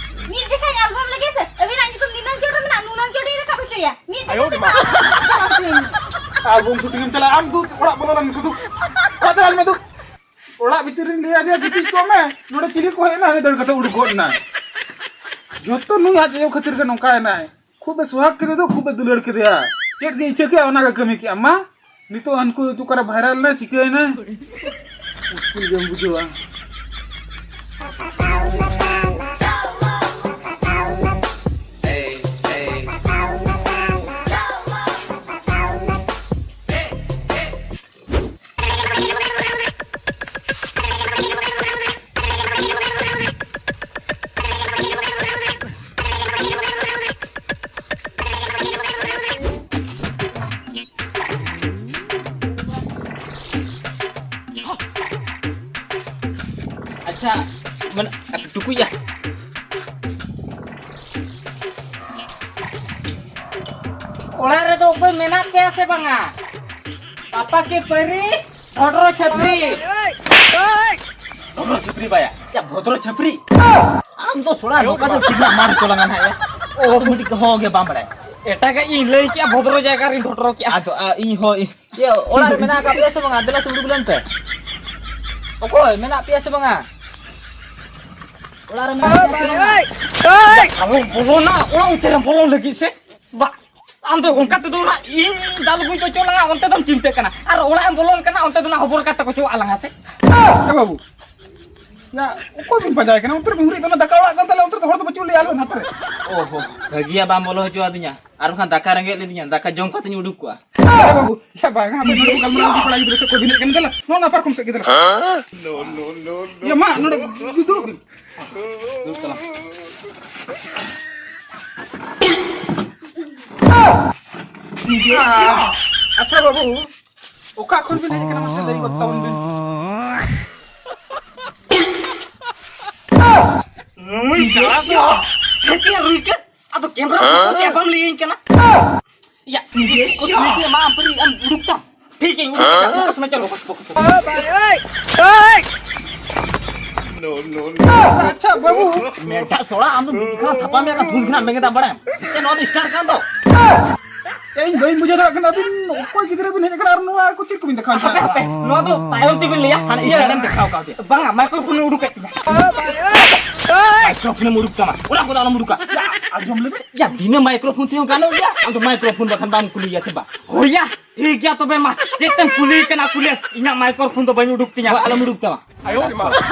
ᱢᱤᱫ ᱡᱚᱠᱷᱟᱡ ᱟᱞᱵᱚᱢ ᱞᱟᱹᱜᱤᱫ ᱥᱮ ᱟᱹᱵᱤᱱᱟᱜ ᱧᱩᱛᱩᱢ ᱱᱤᱱᱟᱹᱝ ᱪᱚᱴ ᱨᱮ ᱢᱮᱱᱟᱜᱼᱟ, ᱱᱩᱱᱟᱹᱝ ᱪᱚᱴ ᱤᱧ ᱨᱟᱠᱟᱵ ᱦᱚᱪᱚᱭᱟ᱾ ᱢᱤᱫ ᱟᱭᱳ ᱡᱚᱠᱷᱟᱡ ᱨᱮ ᱢᱟ᱾ ᱟᱞᱵᱚᱢ ᱥᱩᱴᱤᱝ ᱮᱢ ᱪᱟᱞᱟᱜᱼᱟ, ᱟᱢ ᱫᱩ ᱚᱲᱟᱜ ᱵᱚᱞᱚ ᱞᱮᱱ ᱢᱮ ᱥᱩᱫᱷᱩ᱾ ᱚᱲᱟᱜ ᱪᱟᱞᱟᱜ ᱢᱮ ᱫᱩ᱾ ᱚᱲᱟᱜ ᱵᱷᱤᱛᱤᱨ ᱨᱤᱧ ᱞᱟᱹᱭ ᱟᱫᱮᱭᱟ, "ᱜᱤᱛᱤᱡ ᱠᱚᱜ ᱢᱮ, ᱱᱚᱰᱮ ᱪᱤᱞᱤ ᱠᱚ ᱦᱮᱡ ᱮᱱᱟ?" ᱩᱱᱤ ᱫᱟᱹᱲ ᱠᱟᱛᱮ ᱩᱰᱩᱠ ᱜᱚᱫ ᱮᱱᱟᱭ᱾ ᱡᱚᱛᱚ ᱱᱩᱭ ᱟᱡ ᱟᱭᱳ ᱠᱷᱟᱹᱛᱤᱨ ᱜᱮ ᱱᱚᱝᱠᱟᱭᱮᱱᱟᱭ᱾ ᱠᱷᱩᱵ ᱮ ᱥᱚᱦᱟᱜ ᱠᱮᱫᱮ ᱫᱚ, ᱠᱷᱩᱵ ᱮ ᱫᱩᱞᱟᱹᱲ ᱠᱮᱫᱮᱭᱟ᱾ ᱪᱮᱫ ᱜᱮ ᱤᱪᱪᱷᱟᱹ ᱠᱮᱜᱼᱟ, ᱚᱱᱟ ᱜᱮ ᱠᱟᱹᱢᱤ ᱠᱮᱜᱼᱟ᱾ ᱢᱟ, ᱱᱤᱛᱚᱜ ᱦᱟᱱᱠᱩ ᱚᱠᱟᱨᱮ ᱵᱷᱟᱭᱨᱟᱞ ᱮᱱᱟ, ᱪᱤᱠᱟᱹᱭᱮᱱᱟ? ᱢᱩᱥᱠᱤᱞ ᱜᱮᱢ ᱵᱩᱡᱷᱟᱹᱣᱟ᱾ ᱟᱪᱪᱷᱟ, ᱢᱟᱱᱮ, ᱴᱩᱠᱩᱡ ᱭᱟ᱾ ᱚᱲᱟᱜ ᱨᱮᱫᱚ ᱚᱠᱚᱭ ᱢᱮᱱᱟᱜ ᱯᱮᱭᱟ ᱥᱮ ᱵᱟᱝᱟ? ᱯᱟᱯᱟ ᱠᱤ ᱯᱟᱹᱨᱤ, ᱵᱷᱚᱰᱨᱚ ᱪᱷᱟᱹᱯᱨᱤ᱾ ᱵᱷᱚᱰᱨᱚ ᱪᱷᱟᱹᱯᱨᱤ ᱵᱟᱭᱟ᱾ ᱭᱟ, ᱵᱷᱚᱫᱨᱚ ᱪᱷᱟᱹᱯᱨᱤ᱾ ᱟᱢ ᱫᱚ ᱥᱚᱲᱟ ᱱᱚᱝᱠᱟ ᱫᱚ ᱴᱷᱤᱠ ᱧᱚᱜ ᱢᱟᱨ ᱦᱚᱪᱚ ᱞᱟᱝᱟ ᱱᱟᱦᱟᱜ, ᱭᱟ᱾ ᱚ, ᱢᱤᱫᱴᱤᱡ ᱦᱚᱸ ᱜᱮ ᱵᱟᱢ ᱵᱟᱲᱟᱭᱟ᱾ ᱮᱴᱟᱜᱟᱜ ᱤᱧ ᱞᱟᱹᱭ ᱠᱮᱜᱼᱟ, ᱵᱷᱚᱫᱨᱚ ᱡᱟᱭᱜᱟ ᱨᱤᱧ ᱰᱷᱚᱰᱨᱚ ᱠᱮᱜᱼᱟ᱾ ᱟᱫᱚ, ᱟ, ᱤᱧ ᱦᱚᱸ, ᱭᱟ, ᱚᱲᱟᱜ ᱨᱮ ᱢᱮᱱᱟᱜ ᱟᱠᱟᱫ ᱯᱮᱭᱟ ᱥᱮ ᱵᱟᱝᱟ? ᱫᱮᱞᱟ ᱥᱮ ᱩᱰᱩᱠ ᱞᱮᱱ ᱯᱮ᱾ ᱚᱠᱚᱭ ᱢᱮᱱᱟᱜ ᱯᱮᱭᱟ ᱥᱮ ᱵᱟᱝᱟ? ᱚᱲᱟᱜ ᱨᱮ ᱢᱮᱱᱟᱜ ᱯᱮᱭᱟ ᱥᱮ ᱵᱟᱝ? ᱟᱞᱚᱢ ᱵᱚᱞᱚᱱᱟ, ᱚᱲᱟᱜ ᱩᱛᱟᱹᱨᱮᱢ ᱵᱚᱞᱚᱱ ᱞᱟᱹᱜᱤᱫ ᱥᱮ? ᱵᱟ, ᱟᱢ ᱫᱚ ᱚᱱᱠᱟ ᱛᱮᱫᱚ ᱚᱱᱟ ᱤᱧ ᱫᱟᱞ ᱜᱩᱸᱡ ᱦᱚᱪᱚ ᱞᱟᱝᱟ, ᱚᱱᱛᱮ ᱫᱚᱢ ᱪᱤᱱᱛᱟᱹᱜ ᱠᱟᱱᱟ᱾ ᱟᱨ ᱚᱲᱟᱜ ᱮᱢ ᱵᱚᱞᱚᱱ ᱠᱟᱱᱟ, ᱚᱱᱛᱮ ᱫᱚ ᱚᱱᱟ ᱦᱚᱵᱚᱨ ᱠᱟᱛᱮ ᱠᱚ ᱪᱚᱣᱟᱜ ᱞᱟᱝᱟ ᱥᱮ? ᱮ ᱵᱟᱹᱵᱩ, ᱭᱟ, ᱚᱠᱚᱭ ᱵᱤᱱ ᱯᱟᱸᱡᱟᱭ ᱠᱟᱱᱟ? ᱚᱱᱛᱮ ᱨᱮ ᱵᱤᱱ ᱦᱩᱨᱤᱡ ᱫᱚ, ᱚᱱᱟ ᱫᱟᱠᱟ ᱚᱲᱟᱜ ᱠᱟᱱ ᱛᱟᱞᱮ, ᱚᱱᱛᱮ ᱨᱮ ᱦᱚᱲ ᱫᱚ ᱵᱟᱹᱪᱩᱜ ᱞᱮᱭᱟ ᱟᱞᱮ ᱱᱟᱛᱮ ᱨᱮ᱾ ᱳᱦᱳ, ᱵᱷᱟᱹᱜᱤᱭᱟ ᱵᱟᱢ ᱵᱚᱞᱚ ᱦᱚᱪᱚᱣᱟᱫᱤᱧᱟ, ᱟᱨ ᱵᱟᱠᱷᱟᱱ ᱫᱟᱠᱟ ᱨᱮᱸᱜᱮᱡ ᱞᱤᱫᱤᱧᱟ, ᱫᱟᱠᱟ ᱡᱚᱢ ᱠᱟᱛᱮᱧ ᱩᱰᱩᱠ ᱠᱚᱜᱼᱟ᱾ ᱮ ᱵᱟᱹᱵᱩ, ᱭᱟ, ᱵᱟᱝᱟ, ᱟᱯᱮ ᱱᱚᱰᱮ ᱠᱚ ᱜᱟᱞᱢᱟᱨᱟᱣ ᱠᱚ ᱠᱚᱲᱟ ᱜᱤᱫᱽᱨᱟᱹ ᱥᱮᱫ ᱠᱚ ᱵᱤᱱ ᱦᱮᱡ ᱠᱟᱱᱟ, ᱫᱮᱞᱟ, ᱱᱚᱣᱟ, ᱱᱚᱣᱟ ᱯᱟᱨᱠᱚᱢ ᱥᱮᱫ ᱜᱮ ᱫᱮᱞᱟ᱾ ᱭᱟ, ᱢᱟ, ᱱᱚᱰᱮ ᱫᱩᱲᱩᱵ ᱵᱤᱱ᱾ ᱫᱩᱲᱩᱵ ᱛᱟᱞᱟᱝ᱾ ᱟᱪᱪᱷᱟ ᱵᱟᱹᱵᱩ, ᱚᱠᱟ ᱠᱷᱚᱱ ᱵᱤᱱ ᱦᱮᱡ ᱠᱟᱱᱟ, ᱢᱟᱥᱮ ᱞᱟᱹᱭ ᱜᱚᱫ ᱛᱟᱵᱚᱱ ᱵᱤᱱ? ᱱᱩᱭ ᱥᱟᱞᱟ ᱫᱚ ᱦᱮᱸ ᱨᱩᱭ ᱠᱟᱱ, ᱟᱫᱚ ᱠᱮᱢᱨᱟ ᱠᱚ ᱪᱮᱫ ᱵᱟᱢ ᱞᱟᱹᱭᱟᱹᱧ ᱠᱟᱱᱟ? ᱭᱟ, ᱠᱩᱥᱢᱤ ᱠᱚ ᱮᱢᱟ ᱟᱢ ᱯᱟᱹᱨᱤ, ᱟᱢ ᱩᱰᱩᱠ ᱛᱟᱢ᱾ ᱴᱷᱤᱠ ᱜᱮ, ᱩᱰᱩᱠ ᱛᱟᱢ᱾ ᱠᱩᱥᱢᱤ ᱪᱚᱞᱚ, ᱵᱚᱠ, ᱵᱚᱠ, ᱵᱚᱠ᱾ ᱟᱪᱪᱷᱟ, ᱵᱟᱹᱵᱩ᱾ ᱢᱮᱰᱟ ᱥᱚᱲᱟ, ᱟᱢ ᱫᱚ ᱢᱤᱫ ᱫᱷᱟᱣ ᱛᱷᱟᱯᱟ ᱢᱮ, ᱫᱷᱩᱞ ᱜᱷᱟᱱᱟ ᱢᱮᱸᱜᱮᱫᱟ ᱵᱟᱲᱟᱭᱟᱢ᱾ ᱪᱮᱫ ᱱᱚᱣᱟ ᱫᱚ start ᱠᱟᱱ ᱫᱚ? ᱤᱧ ᱵᱟᱹᱧ ᱵᱩᱡᱷᱟᱹᱣ ᱫᱟᱲᱮᱭᱟᱜ ᱠᱟᱱᱟ, ᱟᱹᱵᱤᱱ ᱚᱠᱚᱭ ᱜᱤᱫᱽᱨᱟᱹ ᱵᱤᱱ ᱦᱮᱡ ᱟᱠᱟᱱᱟ ᱟᱨ ᱱᱚᱣᱟ ᱠᱚ ᱪᱮᱫ ᱠᱚᱵᱤᱱ ᱫᱮᱠᱷᱟᱣ ᱦᱟᱯᱮ, ᱮᱫᱟ? ᱦᱟᱯᱮ, ᱱᱚᱣᱟ ᱫᱚ ᱛᱟᱭᱚᱢ ᱛᱮᱵᱤᱱ ᱞᱟᱹᱭᱟ, ᱦᱟᱱᱮ ᱤᱭᱟᱹ᱾ Stand ᱮᱢ ᱫᱮᱠᱷᱟᱣ ᱠᱟᱣᱫᱮᱭᱟ᱾ ᱵᱟᱝᱟ, microphone ᱩᱰᱩᱠᱮᱫ ᱛᱤᱧᱟ᱾ Microphone ᱮᱢ ᱩᱰᱩᱠ ᱛᱟᱢᱟ, ᱚᱲᱟᱜ ᱠᱚᱫᱚ ᱟᱞᱚᱢ ᱩᱰᱩᱠᱟ᱾ ᱟᱸᱡᱚᱢ ᱞᱮᱢᱮ᱾ ᱭᱟ, ᱵᱤᱱᱟᱹ microphone ᱛᱮᱦᱚᱸ ᱜᱟᱱᱚᱜ ᱜᱮᱭᱟ, ᱟᱢ ᱫᱚ microphone ᱵᱟᱠᱷᱟᱱ ᱵᱟᱢ ᱠᱩᱞᱤᱭᱟ ᱥᱮ ᱵᱟ? ᱦᱳᱭᱟ, ᱴᱷᱤᱠ ᱜᱮᱭᱟ ᱛᱚᱵᱮ ᱢᱟ, ᱪᱮᱫ ᱛᱮᱢ ᱠᱩᱞᱤᱭᱮ ᱠᱟᱱᱟ ᱠᱩᱞᱤᱭᱮ, ᱤᱧᱟᱹᱜ microphone ᱫᱚ ᱵᱟᱹᱧ ᱩᱰᱩᱠ ᱛᱤᱧᱟ᱾ ᱦᱳᱭ, ᱟᱞᱚᱢ ᱩᱰᱩᱠ ᱛᱟᱢᱟ᱾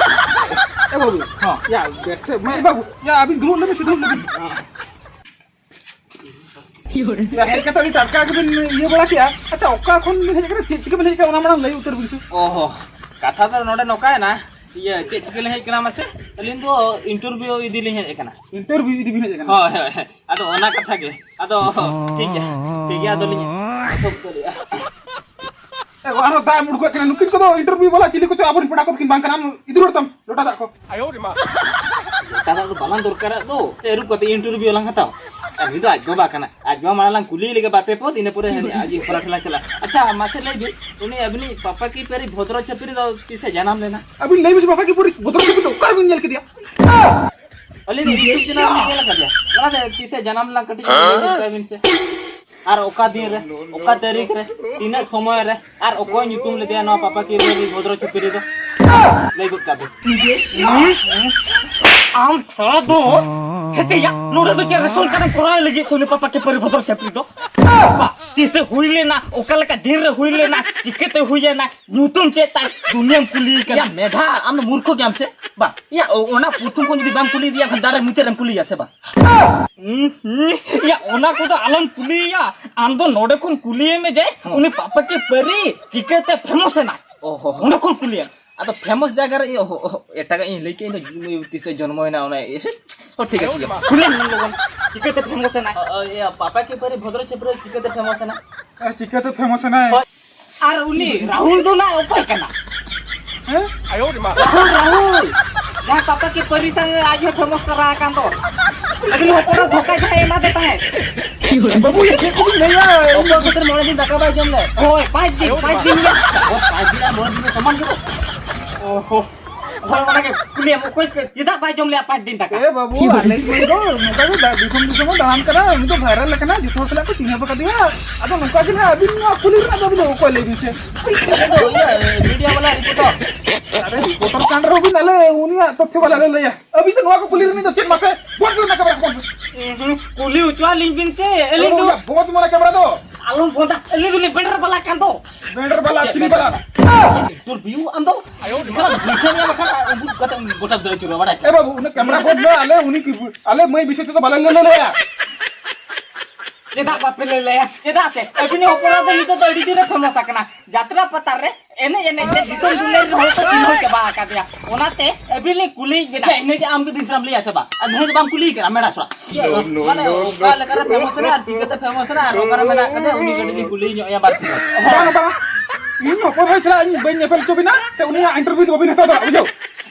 ᱮ ᱵᱟᱹᱵᱩ, ᱦᱚᱸ᱾ ᱭᱟ, ᱵᱮᱥ ᱛᱮ, ᱢᱟ, ᱮ ᱵᱟᱹᱵᱩ, ᱭᱟ, ᱟᱹᱵᱤᱱ ᱫᱩᱲᱩᱵ ᱞᱮᱵᱤᱱ ᱥᱮ, ᱫᱩᱲᱩᱵ ᱞᱮᱵᱤᱱ᱾ ᱭᱟ, ᱦᱮᱡ ᱠᱟᱛᱮ ᱟᱹᱰᱤ ᱴᱟᱴᱠᱟ ᱜᱮᱵᱤᱱ ᱤᱭᱟᱹ ᱵᱟᱲᱟ ᱠᱮᱜᱼᱟ᱾ ᱟᱪᱪᱷᱟ, ᱚᱠᱟ ᱠᱷᱚᱱ ᱵᱤᱱ ᱦᱮᱡ ᱟᱠᱟᱱᱟ, ᱪᱮᱫ ᱪᱤᱠᱟᱹ ᱵᱤᱱ ᱦᱮᱡ ᱟᱠᱟᱱᱟ, ᱚᱱᱟ ᱢᱟᱲᱟᱝ ᱞᱟᱹᱭ ᱩᱛᱟᱹᱨ ᱵᱤᱱ ᱥᱮ᱾ ᱚ ᱦᱚ, ᱠᱟᱛᱷᱟ ᱫᱚ ᱱᱚᱰᱮ ᱱᱚᱝᱠᱟᱭᱮᱱᱟ, ᱤᱭᱟᱹ, ᱪᱮᱫ ᱪᱤᱠᱟᱹ ᱞᱤᱧ ᱦᱮᱡ ᱟᱠᱟᱱᱟ ᱢᱟᱥᱮ? ᱟᱹᱞᱤᱧ ᱫᱚ interview ᱤᱫᱤ ᱞᱤᱧ ᱦᱮᱡ ᱟᱠᱟᱱᱟ᱾ Interview ᱤᱫᱤ ᱵᱤᱱ ᱦᱮᱡ ᱟᱠᱟᱱᱟ? ᱦᱳᱭ, ᱦᱳᱭ, ᱦᱳᱭ᱾ ᱟᱫᱚ ᱚᱱᱟ ᱠᱟᱛᱷᱟ ᱜᱮ᱾ ᱟᱫᱚ ᱴᱷᱤᱠ ᱜᱮᱭᱟ, ᱴᱷᱤᱠ ᱜᱮᱭᱟ, ᱟᱫᱚ ᱞᱤᱧ ᱮᱛᱚᱦᱚᱵ ᱩᱛᱟᱹᱨᱮᱜᱼᱟ᱾ ᱮ, ᱟᱨᱦᱚᱸ ᱫᱟᱜ ᱮᱢ ᱩᱰᱩᱠᱚᱜ ᱠᱟᱱᱟ᱾ ᱱᱩᱠᱤᱱ ᱠᱚᱫᱚ interview ᱵᱟᱞᱟ ᱪᱤᱞᱤ ᱠᱚᱪᱚ ᱟᱵᱚᱨᱮᱱ ᱯᱮᱲᱟ ᱠᱚ ᱛᱟᱹᱠᱤᱱ ᱵᱟᱝ ᱠᱟᱱᱟ᱾ ᱟᱢ ᱤᱫᱤ ᱨᱩᱣᱟᱹᱲ ᱛᱟᱢ ᱞᱚᱴᱟ ᱫᱟᱜ ᱠᱚ᱾ ᱞᱚᱴᱟ ᱫᱟᱜ ᱫᱚ ᱵᱟᱞᱟᱝ ᱫᱚᱨᱠᱟᱨᱟᱜ ᱫᱚ᱾ ᱥᱮ ᱟᱹᱨᱩᱵ ᱠᱟᱛᱮ interview ᱞᱟᱝ ᱦᱟᱛᱟᱣᱟ᱾ ᱟᱨ ᱱᱩᱭ ᱫᱚ ᱟᱡ ᱵᱟᱵᱟ ᱠᱟᱱᱟ᱾ ᱟᱡ ᱵᱟᱵᱟ ᱢᱟᱲᱟᱝ ᱞᱟᱝ ᱠᱩᱞᱤ ᱞᱮᱜᱮ ᱵᱟᱨ ᱯᱮ ᱯᱚᱫ, ᱤᱱᱟᱹ ᱯᱚᱨᱮ ᱦᱟᱹᱱᱤ ᱟᱡ ᱯᱚᱨᱟ ᱴᱷᱮᱱ ᱞᱟᱝ ᱪᱟᱞᱟᱜᱼᱟ᱾ ᱟᱪᱪᱷᱟ, ᱢᱟᱥᱮ ᱞᱟᱹᱭ ᱵᱤᱱ, ᱩᱱᱤ ᱟᱹᱵᱤᱱᱤᱡ ᱯᱟᱯᱟ ᱠᱤ ᱯᱮᱨᱤ ᱵᱷᱚᱫᱨᱚ ᱪᱷᱟᱹᱯᱨᱤ ᱫᱚ ᱛᱤᱥᱮ ᱡᱟᱱᱟᱢ ᱞᱮᱱᱟ? ᱟᱹᱵᱤᱱ ᱞᱟᱹᱭ ᱵᱤᱱ ᱥᱮ, ᱵᱟᱯᱟ ᱠᱤ ᱯᱮᱨᱤ ᱵᱷᱚᱫᱨᱚ ᱪᱷᱟᱹᱯᱨᱤ ᱫᱚ ᱚᱠᱟ ᱨᱮᱵᱤᱱ ᱧᱮᱞ ᱠᱮᱫᱮᱭᱟ? ᱟᱹᱞᱤᱧ ᱫᱚ YouTube channel ᱞᱤᱧ ᱧᱮᱞ ᱟᱠᱟᱫᱮᱭᱟ᱾ ᱚᱱᱟᱛᱮ ᱛᱤᱥᱮ ᱡᱟᱱᱟᱢ ᱞᱮᱱᱟ ᱠᱟᱹᱴᱤᱡ ᱞᱟᱹᱭ ᱛᱟᱭ ᱵᱤᱱ ᱥᱮ᱾ ᱟᱨ ᱚᱠᱟ ᱫᱤᱱ ᱨᱮ, ᱚᱠᱟ ᱛᱟᱹᱨᱤᱠᱷ ᱨᱮ, ᱛᱤᱱᱟᱹᱜ ᱥᱚᱢᱚᱭ ᱨᱮ, ᱟᱨ ᱚᱠᱚᱭ ᱧᱩᱛᱩᱢ ᱞᱮᱫᱮᱭᱟ ᱱᱚᱣᱟ ᱯᱟᱯᱟ ᱠᱤ ᱯᱮᱨᱤ ᱵᱷᱚᱫᱨᱚ ᱪᱷᱟᱹᱯᱨᱤ ᱫᱚ? ᱞᱟᱹᱭ ᱜᱚᱫ ᱠᱟᱜ ᱵᱤᱱ᱾ ᱟᱢ ᱥᱟᱞᱟ ᱫᱚ, ᱦᱮᱛᱮᱭᱟ, ᱱᱚᱰᱮ ᱫᱚ ᱪᱮᱫ ᱨᱮᱥᱚᱱ ᱠᱟᱨᱰ ᱮᱢ ᱠᱚᱨᱟᱣ ᱞᱟᱹᱜᱤᱫ ᱥᱮ ᱩᱱᱤ ᱯᱟᱯᱟ ᱠᱮ ᱯᱟᱹᱨᱤ ᱵᱷᱚᱫᱚᱨ ᱪᱷᱟᱹᱯᱨᱤ ᱫᱚ? ᱵᱟ, ᱛᱤᱥᱮ ᱦᱩᱭ ᱞᱮᱱᱟ, ᱚᱠᱟ ᱞᱮᱠᱟ ᱫᱤᱱ ᱨᱮ ᱦᱩᱭ ᱞᱮᱱᱟ, ᱪᱤᱠᱟᱹᱛᱮ ᱦᱩᱭ ᱮᱱᱟ, ᱧᱩᱛᱩᱢ ᱪᱮᱫ ᱛᱟᱭ, ᱫᱩᱱᱤᱭᱟᱹᱢ ᱠᱩᱞᱤ ᱠᱟᱱᱟ᱾ ᱭᱟ ᱢᱮᱫᱷᱟ, ᱟᱢ ᱫᱚ ᱢᱩᱨᱠᱷᱚ ᱜᱮᱭᱟᱢ ᱥᱮ? ᱵᱟ, ᱭᱟ, ᱚ-, ᱚᱱᱟ ᱯᱨᱚᱛᱷᱚᱢ ᱠᱷᱚᱱ ᱡᱩᱫᱤ ᱵᱟᱢ ᱠᱩᱞᱤ ᱤᱫᱤᱭᱟ, ᱠᱷᱟᱱ ᱫᱟᱨᱮ ᱢᱩᱪᱟᱹᱫ ᱨᱮᱢ ᱠᱩᱞᱤᱭᱟ ᱥᱮ ᱵᱟ? ᱦᱩᱸ, ᱦᱩᱸ, ᱭᱟ, ᱚᱱᱟ ᱠᱚᱫᱚ ᱟᱞᱚᱢ ᱠᱩᱞᱤᱭᱟ᱾ ᱟᱢ ᱫᱚ ᱱᱚᱰᱮ ᱠᱷᱚᱱ ᱠᱩᱞᱤᱭᱮ ᱢᱮ ᱡᱮ, ᱦᱚᱸ᱾ ᱩᱱᱤ ᱯᱟᱯᱟ ᱠᱮ ᱯᱟᱹᱨᱤ ᱪᱤᱠᱟᱹᱛᱮ ᱯᱷᱮᱢᱚᱥ ᱮᱱᱟ? ᱚ ᱦᱚ ᱦᱚ᱾ ᱚᱸᱰᱮ ᱠᱷᱚᱱ ᱠᱩᱞᱤᱭᱮᱢ᱾ ᱟᱫᱚ ᱯᱷᱮᱢᱚᱥ ᱡᱟᱭᱜᱟ ᱨᱮ ᱤᱧ, ᱚᱦᱚ, ᱚᱦᱚ, ᱮᱴᱟᱜᱟᱜ ᱤᱧ ᱞᱟᱹᱭ ᱠᱮᱫ, ᱤᱧ ᱫᱚ ᱱᱩᱭ ᱛᱤᱥᱮ ᱡᱚᱱᱢᱚᱭᱮᱱᱟ, ᱚᱱᱟ, ᱮ, ᱦᱚᱸ, ᱴᱷᱤᱠ ᱟᱪᱷᱮ, ᱤᱭᱟᱹ᱾ ᱠᱩᱞᱤ ᱢᱮ ᱞᱚᱜᱚᱱ, ᱪᱤᱠᱟᱹᱛᱮ ᱯᱷᱮᱢᱚᱥ ᱮᱱᱟᱭ? ᱚ, ᱚ, ᱤᱭᱟᱹ, ᱯᱟᱯᱟ ᱠᱤ ᱯᱟᱹᱨᱤ ᱵᱷᱚᱫᱨᱚ ᱪᱷᱟᱹᱯᱨᱤ ᱪᱤᱠᱟᱹᱛᱮ ᱯᱷᱮᱢᱚᱥ ᱮᱱᱟ? ᱮ, ᱪᱤᱠᱟᱹᱛᱮ ᱯᱷᱮᱢᱚᱥ ᱮᱱᱟᱭ? ᱦᱳᱭ᱾ ᱟᱨ ᱩᱱᱤ ᱨᱟᱦᱩᱞ ᱫᱚ ᱱᱟᱜ ᱚᱠᱚᱭ ᱠᱟᱱᱟ? ᱦᱮᱸ? ᱨᱟᱦᱩᱞ, ᱨᱟᱦᱩᱞ᱾ ᱡᱟᱦᱟᱸᱭ ᱯᱟᱯᱟ ᱠᱤ ᱯᱟᱹᱨᱤ ᱥᱟᱝ ᱟᱡ ᱦᱚᱸ ᱯᱷᱮᱢᱚᱥ ᱛᱟᱨᱟ ᱟᱠᱟᱱ ᱫᱚ᱾ ᱟᱹᱵᱤᱱ ᱦᱚᱯᱚᱱ ᱦᱚᱲ ᱫᱷᱳᱠᱟ ᱡᱟᱦᱟᱸᱭ ᱮᱢᱟ ᱫᱮ ᱛᱟᱦᱮᱸᱫ᱾ ᱵᱟᱹᱵᱩ, ᱪᱮᱫ ᱠᱚᱵᱤᱱ ᱞᱟᱹᱭᱟ? ᱚᱠᱚᱭ ᱠᱷᱟᱹᱛᱤᱨ ᱢᱚᱬᱮ ᱫᱤᱱ ᱫᱟᱠᱟ ᱵᱟᱭ ᱡᱚᱢ ᱞᱮᱫ? ᱦᱳᱭ, ᱯᱟᱸᱪ ᱫᱤᱱ, ᱯᱟᱸᱪ ᱫᱤᱱ ᱜᱮ᱾ ᱚ, ᱯᱟᱸᱪ ᱫᱤᱱ ᱟᱨ ᱢᱚᱬᱮ ᱫᱤᱱ ᱫᱚ ᱥᱚᱢᱟᱱ ᱜᱮ ᱫᱚ᱾ ᱚᱦᱚ᱾ ᱦᱳᱭ, ᱚᱱᱟᱜᱮ ᱠᱩᱞᱤᱭᱮᱢ, ᱚᱠᱚᱭ ᱠᱚ, ᱪᱮᱫᱟᱜ ᱵᱟᱭ ᱡᱚᱢ ᱞᱮᱜᱼᱟ ᱯᱟᱸᱪ ᱫᱤᱱ ᱫᱟᱠᱟ? ᱮ ᱵᱟᱹᱵᱩ, ᱟᱞᱮ ᱢᱟᱹᱭ ᱫᱚ ᱱᱚᱝᱠᱟ ᱜᱮ ᱫᱟ-, ᱫᱤᱥᱚᱢ ᱫᱤᱥᱚᱢ ᱮ ᱫᱟᱬᱟᱱ ᱠᱟᱱᱟ, ᱩᱱᱤ ᱫᱚ ᱵᱷᱟᱭᱨᱟᱞ ᱟᱠᱟᱱᱟ, ᱡᱚᱛᱚ ᱦᱚᱲ ᱥᱟᱞᱟᱜ ᱠᱚ ᱪᱤᱱᱦᱟᱹᱯ ᱟᱠᱟᱫᱮᱭᱟ᱾ ᱟᱫᱚ ᱱᱚᱝᱠᱟ ᱜᱮ ᱱᱟᱦᱟᱜ ᱟᱹᱵᱤᱱ ᱱᱚᱣᱟ ᱠᱩᱞᱤ ᱨᱮᱱᱟᱜ ᱫᱚ ᱟᱹᱵᱤᱱ ᱫᱚ ᱚᱠᱚᱭ ᱞᱟᱹᱭ ᱵᱤᱱ ᱥᱮ? ᱟᱞᱮ ᱫᱚ ᱤᱭᱟᱹ, ᱢᱤᱰᱤᱭᱟ ᱵᱟᱞᱟ ᱨᱤᱯᱳᱨᱴᱟᱨ᱾ ᱟᱨᱮ ᱨᱤᱯᱳᱨᱴᱟᱨ ᱠᱟᱱ ᱨᱮᱦᱚᱸ ᱵᱤᱱ, ᱟᱞᱮ ᱩᱱᱤᱭᱟᱜ ᱛᱚᱛᱛᱷᱚ ᱵᱟᱞᱮ ᱞᱟᱹᱭᱟ᱾ ᱟᱹᱵᱤᱱ ᱫᱚ ᱱᱚᱣᱟ ᱠᱚ ᱠᱩᱞᱤ ᱨᱤᱱᱤᱡ ᱫᱚ ᱪᱮᱫ ᱢᱟᱥᱮ? ᱵᱚᱱᱫ ᱠᱟᱜ ᱵᱮᱱ, ᱵᱚᱱᱫ᱾ ᱩᱸᱦᱩᱸ, ᱠᱩᱞᱤ ᱦᱚᱪᱚ ᱟᱹᱞᱤᱧ ᱵᱤᱱ ᱥᱮ, ᱟᱹᱞᱤᱧ ᱫᱚ ᱚᱭᱟ ᱵᱚᱱᱫ ᱢᱟᱱᱮ ᱠᱮᱢᱮᱨᱟ ᱫᱚ᱾ ᱟᱞᱚᱢ ᱵᱚᱱᱫᱟ, ᱟᱹᱞᱤᱧ ᱫᱚᱞᱤᱧ ᱵᱮᱱᱰᱟᱨ ᱵᱟᱞᱟ ᱠᱟᱱ ᱫᱚ᱾ ᱵᱮᱱᱰᱟᱨ ᱵᱟᱞᱟ, ᱪᱮᱫ ᱪᱤᱞᱤ ᱵᱮᱱᱰᱟᱨ ᱵᱟᱞᱟ? ᱵᱟᱞᱟ? ᱤᱱᱴᱟᱨᱵᱷᱤᱭᱩ ᱟᱢ ᱫᱚ? ᱟᱭᱳ ᱨᱮ ᱢᱟ᱾ ᱵᱩᱡᱷᱟᱹᱣ ᱢᱮᱭᱟ ᱵᱟᱠᱷᱟᱱ ᱩᱱᱠᱩ ᱠᱟᱛᱮ ᱜᱚᱴᱟ ᱫᱟᱹᱲ ᱟᱹᱪᱩᱨᱚᱜᱼᱟ, ᱵᱟᱰᱟᱭ ᱮ ᱠᱮᱫᱟ? ᱵᱟᱹᱵᱩ, ᱩᱱᱟᱹᱜ ᱠᱮᱢᱮᱨᱟ ᱵᱚᱱᱫ ᱢᱮ, ᱟᱞᱮ ᱩᱱᱤ ᱠᱤ-, ᱟᱞᱮ ᱢᱟᱹᱭ ᱵᱤᱥᱚᱭ ᱛᱮᱫᱚ ᱵᱟᱞᱮ ᱞᱟᱹᱞᱟᱹᱭᱟ᱾ ᱪᱮᱫᱟᱜ ᱵᱟᱯᱮ ᱞᱟᱹᱞᱟᱹᱭᱟ? ᱪᱮᱫᱟᱜ ᱥᱮ ᱟᱹᱵᱤᱱᱤᱡ ᱦᱚᱯᱚᱱ ᱮᱨᱟ ᱫᱚ ᱱᱤᱛᱚᱜ ᱫᱚ ᱟᱹᱰᱤ ᱡᱳᱨᱮ ᱯᱷᱮᱢᱟᱥ ᱟᱠᱟᱱᱟ᱾ ᱡᱟᱛᱨᱟ ᱯᱟᱛᱟ ᱨᱮ ᱮᱱᱮᱡ ᱮᱱᱮᱡ ᱛᱮ ᱫᱤᱥᱚᱢ ᱫᱩᱱᱤᱭᱟᱹ ᱨᱮᱱ ᱦᱚᱲ ᱠᱚ ᱪᱤᱱᱦᱟᱹᱣ ᱪᱟᱵᱟ ᱟᱠᱟᱫᱮᱭᱟ᱾ ᱚᱱᱟᱛᱮ ᱟᱹᱵᱤᱱ ᱞᱤᱧ ᱠᱩᱞᱤᱭᱮᱫ ᱵᱤᱱᱟ᱾ ᱤᱱᱟᱹ ᱜᱮ ᱟᱢ ᱫᱚ ᱫᱤᱥᱨᱟᱢ ᱞᱟᱹᱭᱟ ᱥᱮ ᱵᱟᱝ? ᱟᱨ ᱱᱤᱭᱟᱹ ᱫᱚ ᱵᱟᱢ ᱠᱩᱞᱤᱭᱮ ᱠᱟᱱᱟ, ᱢᱮᱲᱟ ᱥᱚᱲᱟ᱾ ᱪᱮᱫ? ᱢᱟᱱᱮ ᱚᱠᱟ ᱞᱮᱠᱟᱨᱮ ᱯᱷᱮᱢᱟᱥ ᱮᱱᱟ ᱟᱨ ᱪᱤᱠᱟᱹᱛᱮ ᱯᱷᱮᱢᱟᱥ ᱮᱱᱟ ᱟᱨ ᱚᱠᱟᱨᱮ ᱢᱮᱱᱟᱜ ᱟᱠᱟᱫᱮᱭᱟ, ᱩᱱᱤ ᱠᱟᱹᱴᱤᱡ ᱞᱤᱧ ᱠᱩᱞᱤ ᱧᱚᱜ ᱮᱭᱟ ᱵᱟᱨ ᱯᱮ ᱠᱟᱛᱷᱟ᱾ ᱵᱟᱝ, ᱵᱟᱝ, ᱤᱧ ᱚᱠᱚᱭ ᱦᱚᱸ ᱪᱟᱞᱟᱜ ᱤᱧ ᱵᱟᱹᱧ ᱧᱮᱯᱮᱞ ᱦᱚᱪᱚ ᱵᱤᱱᱟ, ᱥᱮ ᱩᱱᱤᱭᱟᱜ ᱤᱱᱴᱟᱨᱵᱷᱤᱭᱩ ᱫᱚ ᱵᱟᱹᱵᱤᱱ ᱦᱟᱛᱟᱣ ᱫᱟᱲᱮᱭᱟᱜᱼᱟ, ᱵᱩᱡᱷᱟᱹᱣ?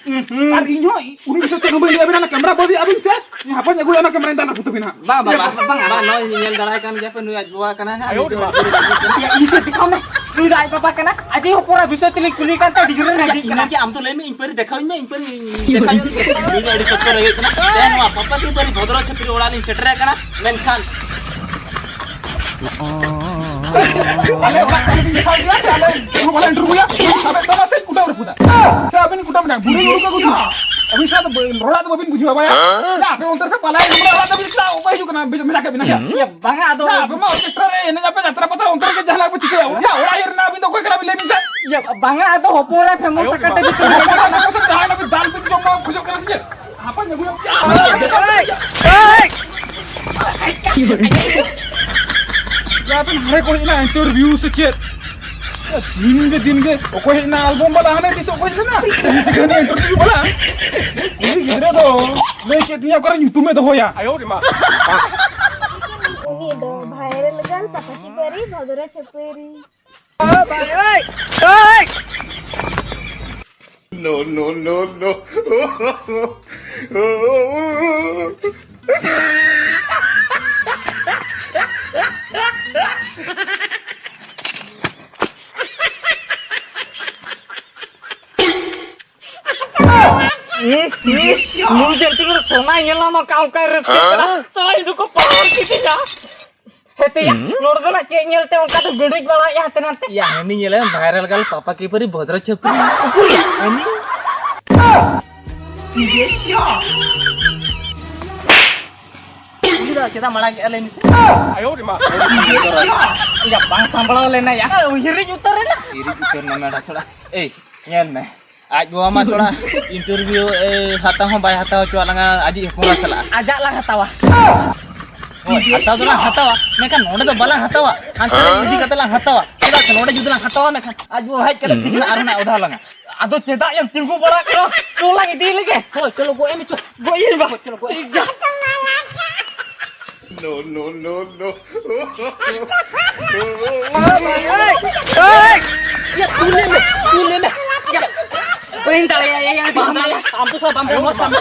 ᱟᱨ ᱤᱧ ᱦᱚᱸ ᱩᱱᱤ ᱵᱤᱥᱚᱭ ᱛᱮ ᱩᱱᱟᱹᱜ ᱵᱟᱹᱧ ᱞᱟᱹᱭ ᱟᱵᱤᱱᱟ, ᱠᱮᱢᱨᱟ ᱵᱟᱹᱜᱤ ᱟᱵᱤᱱ ᱥᱮ, ᱤᱧ ᱦᱟᱯᱟᱧ ᱟᱹᱜᱩᱭᱟ ᱚᱱᱟ ᱠᱮᱢᱨᱟᱧ ᱫᱟᱞ ᱨᱟᱹᱯᱩᱫ ᱛᱟᱵᱤᱱᱟ ᱦᱟᱸᱜ᱾ ᱵᱟᱝ, ᱵᱟᱝ, ᱵᱟᱝ, ᱵᱟᱝ, ᱵᱟᱝ, ᱱᱚᱜᱼᱚᱭ ᱧᱮᱞ ᱫᱟᱨᱟᱭ ᱠᱟᱱ ᱜᱮᱭᱟ ᱯᱮ, ᱱᱩᱭ ᱟᱡ ᱵᱟᱵᱟ ᱠᱟᱱᱟᱭ ᱦᱟᱸᱜ, ᱟᱭᱳ ᱨᱮ ᱢᱟ᱾ ᱤᱭᱟᱹ, ᱤᱧ ᱥᱮᱫ ᱫᱮᱠᱷᱟᱣ ᱢᱮ, ᱱᱩᱭ ᱫᱚ ᱟᱡ ᱵᱟᱵᱟ ᱠᱟᱱᱟ, ᱟᱡ ᱦᱚᱸ ᱯᱚᱨᱟ ᱵᱤᱥᱚᱭ ᱛᱮᱞᱤᱧ ᱠᱩᱞᱤ ᱠᱟᱱ ᱛᱮ ᱟᱹᱰᱤ ᱡᱳᱨᱮ ᱨᱟᱹᱜᱤᱜ ᱠᱟᱱᱟ᱾ ᱤᱱᱟᱹ ᱜᱮ ᱟᱢ ᱫᱚ ᱞᱟᱹᱭ ᱢᱮ, ᱤᱧ ᱯᱟᱹᱨᱤ ᱫᱮᱠᱷᱟᱣ ᱤᱧ ᱢᱮ, ᱤᱧ ᱯᱟᱹᱨᱤ ᱫᱮᱠᱷᱟᱣ ᱤᱧ ᱢᱮ᱾ ᱱᱩᱭ ᱫᱚ ᱟᱹᱰᱤ ᱥᱚᱠᱛᱚ ᱨᱟᱹᱜᱤᱜ ᱠᱟᱱᱟ᱾ ᱛᱮᱦᱮᱧ ᱱᱚᱣᱟ ᱯᱟᱯᱟ ᱠᱤ ᱯᱟᱹᱨᱤ ᱵᱷᱚᱫᱨᱚ ᱪᱷᱟᱹᱯᱨᱤ ᱚᱲᱟᱜ ᱞᱤᱧ ᱥᱮᱴᱮᱨ ᱟᱠᱟᱱᱟ, ᱢᱮᱱᱠᱷᱟᱱ ᱟᱞᱮ ᱚᱲᱟᱜ ᱛᱟᱞᱮ ᱵᱤᱱ ᱫᱮᱠᱷᱟᱣ ᱜᱮᱭᱟ ᱥᱮ ᱟᱞᱮ ᱪᱮᱫ ᱦᱚᱸ ᱵᱟᱞᱮ ᱤᱱᱴᱟᱨᱵᱷᱤᱭᱩᱭᱟ? ᱥᱟᱵᱮᱫ ᱛᱟᱢᱟ ᱥᱮ ᱠᱩᱴᱟᱹᱢ ᱨᱟᱹᱯᱩᱫᱟ? ᱥᱮ ᱟᱹᱵᱤᱱ ᱠᱩᱴᱟᱹᱢ ᱵᱤᱱᱟ? ᱵᱩᱲᱦᱤ ᱦᱩᱲᱩ ᱠᱚ ᱟᱹᱜᱩ ᱠᱤᱱᱟ᱾ ᱟᱹᱵᱤᱱ ᱥᱟᱶ ᱫᱚ ᱵᱟᱹ-, ᱨᱚᱲᱟᱜ ᱫᱚ ᱵᱟᱹᱵᱤᱱ ᱵᱩᱡᱷᱟᱹᱣᱟ ᱵᱟᱭᱟ? ᱦᱮᱸ? ᱭᱟ, ᱟᱯᱮ ᱚᱱᱛᱮ ᱨᱮ ᱯᱟᱞᱟ ᱮᱱᱮᱡ ᱚᱲᱟᱜ ᱫᱚ ᱵᱤᱱ ᱪᱟᱞᱟᱜ, ᱚᱠᱚᱭ ᱦᱤᱡᱩᱜ ᱠᱟᱱᱟ? ᱵᱮᱡ-, ᱢᱮᱡᱟ ᱠᱟᱜ ᱵᱤᱱᱟ, ᱭᱟ᱾ ᱦᱩᱸ᱾ ᱭᱟ, ᱵᱟᱝᱟ, ᱟᱫᱚ ᱭᱟ, ᱟᱯᱮ ᱢᱟ ᱚᱨᱠᱮᱥᱴᱨᱟ ᱨᱮ ᱮᱱᱮᱡ ᱟᱯᱮ, ᱡᱟᱛᱨᱟ ᱯᱟᱛᱟ, ᱚᱱᱛᱮ ᱨᱮᱜᱮ ᱡᱟᱦᱟᱱᱟᱜ ᱯᱮ ᱪᱤᱠᱟᱹᱭᱟ᱾ ᱭᱟ, ᱚᱲᱟᱜ ᱤᱭᱟᱹ ᱨᱮᱱᱟᱜ ᱟᱹᱵᱤᱱ ᱫᱚ ᱚᱠᱚᱭ ᱠᱟᱱᱟ ᱵᱤᱱ ᱞᱟᱹᱭ ᱵᱤᱱ ᱥᱮ? ᱭᱟ, ᱵᱟᱝᱟ, ᱟᱫᱚ ᱦᱚᱯᱚᱱ ᱮᱨᱟ ᱯᱷᱮᱢᱚᱥ ᱟᱠᱟᱱ ᱛᱮ ᱵᱤᱱ ᱡᱟᱦᱟᱱᱟᱜ ᱯᱮ ᱫᱟᱞ ᱵᱤᱱ ᱡᱚᱢ ᱠᱷᱚᱡᱚᱜ ᱠᱟᱱᱟ ᱥᱮ ᱪᱮᱫ? ᱦᱟᱯᱟ ᱧᱟᱢ ᱦᱩᱭᱩᱜᱼᱟ᱾ ᱭᱟ, ᱟᱯᱮ ᱱᱟᱰᱮ ᱠᱚ ᱦᱮᱡ ᱮᱱᱟ ᱤᱱᱴᱟᱨᱵᱷᱤᱭᱩ ᱥᱮ ᱪᱮᱫ? ᱫᱤᱱ ᱜᱮ, ᱫᱤᱱ ᱜᱮ ᱚᱠᱚᱭ ᱦᱮᱡ ᱮᱱᱟ ᱟᱞᱵᱚᱢ ᱵᱟᱞᱟ, ᱦᱟᱱᱮ ᱛᱤᱥ ᱚᱠᱚᱭ ᱦᱮᱡ ᱞᱮᱱᱟ? ᱛᱮᱦᱮᱧ ᱛᱮᱜᱮ ᱦᱟᱱᱮ ᱤᱱᱴᱟᱨᱵᱷᱤᱭᱩ ᱵᱟᱞᱟ᱾ ᱩᱱᱤ ᱜᱤᱫᱽᱨᱟᱹ ᱫᱚ ᱞᱟᱹᱭ ᱠᱮᱫ ᱛᱤᱧᱟ ᱚᱠᱟᱨᱮ ᱧᱩᱛᱩᱢᱮ ᱫᱚᱦᱚᱭᱟ᱾ ᱩᱱᱤ ᱫᱚ ᱵᱷᱟᱭᱨᱟᱞ ᱜᱟᱱ ᱥᱟᱯᱟᱴᱤ ᱵᱟᱹᱨᱤ ᱵᱷᱚᱫᱨᱚ ᱪᱷᱟᱹᱯᱟᱹᱨᱤ᱾ No, no, no, no. ᱤᱥ, ᱤᱥ, ᱱᱩᱭ ᱡᱟᱹᱱᱛᱤ ᱠᱚᱫᱚ ᱥᱚᱱᱟᱭ ᱧᱮᱞ ᱧᱟᱢᱟ, ᱚᱱᱠᱟ, ᱚᱱᱠᱟᱭ ᱨᱟᱹᱥᱠᱟᱹᱜ ᱠᱟᱱᱟ᱾ ᱦᱮᱸ? ᱥᱚᱱᱟᱭ ᱫᱚᱠᱚ ᱯᱟᱲᱟᱣ ᱠᱤᱫᱤᱧᱟ᱾ ᱦᱮᱸ ᱛᱮᱭᱟ, ᱦᱩᱸ? ᱱᱚᱰᱮ ᱫᱚ ᱱᱟᱜ ᱪᱮᱫ ᱧᱮᱞᱛᱮ ᱚᱱᱠᱟ ᱫᱚ ᱜᱟᱹᱰᱩᱡ ᱵᱟᱲᱟᱭᱮᱫᱼᱟ ᱦᱟᱱᱛᱮ ᱱᱟᱛᱮ? ᱭᱟ, ᱦᱟᱹᱱᱤ ᱧᱮᱞᱮᱢ ᱵᱷᱟᱭᱨᱟᱞ ᱜᱟᱞ ᱯᱟᱯᱟ ᱠᱤ ᱯᱟᱹᱨᱤ ᱵᱷᱚᱫᱨᱚ ᱪᱷᱟᱹᱯᱨᱤ᱾ ᱩᱠᱩᱨᱭᱟ ᱦᱟᱹᱱᱤ? ᱩᱱᱤ ᱫᱚ ᱪᱮᱫᱟᱜ ᱢᱟᱲᱟᱝ ᱮᱜᱼᱟ ᱞᱟᱹᱭ ᱢᱮᱥᱮ? ᱭᱟ, ᱵᱟᱝ ᱥᱟᱢᱵᱲᱟᱣ ᱞᱮᱱᱟ ᱭᱟ᱾ ᱩᱭᱦᱟᱹᱨᱤᱧ ᱩᱛᱟᱹᱨ ᱮᱱᱟ᱾ ᱩᱭᱦᱟᱹᱨᱤᱧ ᱩᱛᱟᱹᱨ ᱮᱱᱟ ᱢᱮᱰᱟ ᱛᱷᱚᱲᱟ᱾ ᱮᱭ, ᱧᱮᱞ ᱢᱮ᱾ ᱟᱡ ᱵᱟᱵᱟ ᱢᱟ ᱛᱷᱚᱲᱟ ᱤᱱᱴᱟᱨᱵᱷᱤᱭᱩ, ᱮ, ᱦᱟᱛᱟᱣ ᱦᱚᱸ ᱵᱟᱭ ᱦᱟᱛᱟᱣ ᱦᱚᱪᱚᱣᱟᱜ ᱞᱟᱝᱟ, ᱟᱡᱤᱡ ᱦᱚᱯᱚᱱ ᱮᱨᱟ ᱥᱟᱞᱟᱜ᱾ ᱟᱡᱟᱜ ᱞᱟᱝ ᱦᱟᱛᱟᱣᱟ᱾ ᱦᱳᱭ, ᱦᱟᱛᱟᱣ ᱫᱚᱞᱟᱝ ᱦᱟᱛᱟᱣᱟ, ᱢᱮᱱᱠᱷᱟᱱ ᱱᱚᱰᱮ ᱫᱚ ᱵᱟᱞᱟᱝ ᱦᱟᱛᱟᱣᱟ, ᱦᱟᱱᱛᱮ ᱨᱮ ᱤᱫᱤ ᱠᱟᱛᱮ ᱞᱟᱝ ᱦᱟᱛᱟᱣᱟ᱾ ᱪᱮᱫᱟᱜ ᱥᱮ ᱱᱚᱰᱮ ᱡᱩᱫᱤ ᱞᱟᱝ ᱦᱟᱛᱟᱣᱟ, ᱢᱮᱱᱠᱷᱟᱱ ᱟᱡ ᱵᱟᱵᱟ ᱦᱮᱡ ᱠᱟᱛᱮ ᱴᱷᱤᱠ ᱱᱟᱜ ᱟᱨᱦᱚᱸ ᱱᱟᱜ ᱚᱫᱷᱟ ᱞᱟᱝᱟ᱾ ᱟᱫᱚ ᱪᱮᱫᱟᱜ ᱮᱢ ᱛᱤᱸᱜᱩ ᱵᱟᱲᱟᱜ ᱠᱟᱱᱟ? ᱪᱚ ᱞᱟᱝ ᱤᱫᱤ ᱞᱮᱜᱮ᱾ ᱦᱳᱭ, ᱪᱚᱞᱚ ᱜᱚᱡ ᱮᱢ ᱪᱚ᱾ ᱜᱚᱡ ᱮᱢ ᱵᱟ᱾ ᱪᱚᱞᱚ ᱜᱚᱡ ᱮᱢ᱾ No, no, no, no. ᱮᱭ! ᱮᱭ! ᱭᱟ, ᱛᱩᱞ ᱞᱮ ᱢᱮ, ᱛᱩᱞ ᱞᱮ ᱢᱮ᱾ ᱭᱟ, ᱵᱟᱹᱧ ᱫᱟᱲᱮᱭᱟᱜᱼᱟ, ᱭᱟ, ᱭᱟ, ᱵᱟᱢ ᱫᱟᱲᱮᱭᱟᱜᱼᱟ᱾ ᱟᱢ ᱫᱚ ᱥᱟᱵ ᱵᱟᱢ ᱫᱟᱲᱮᱭᱟᱜᱼᱟ᱾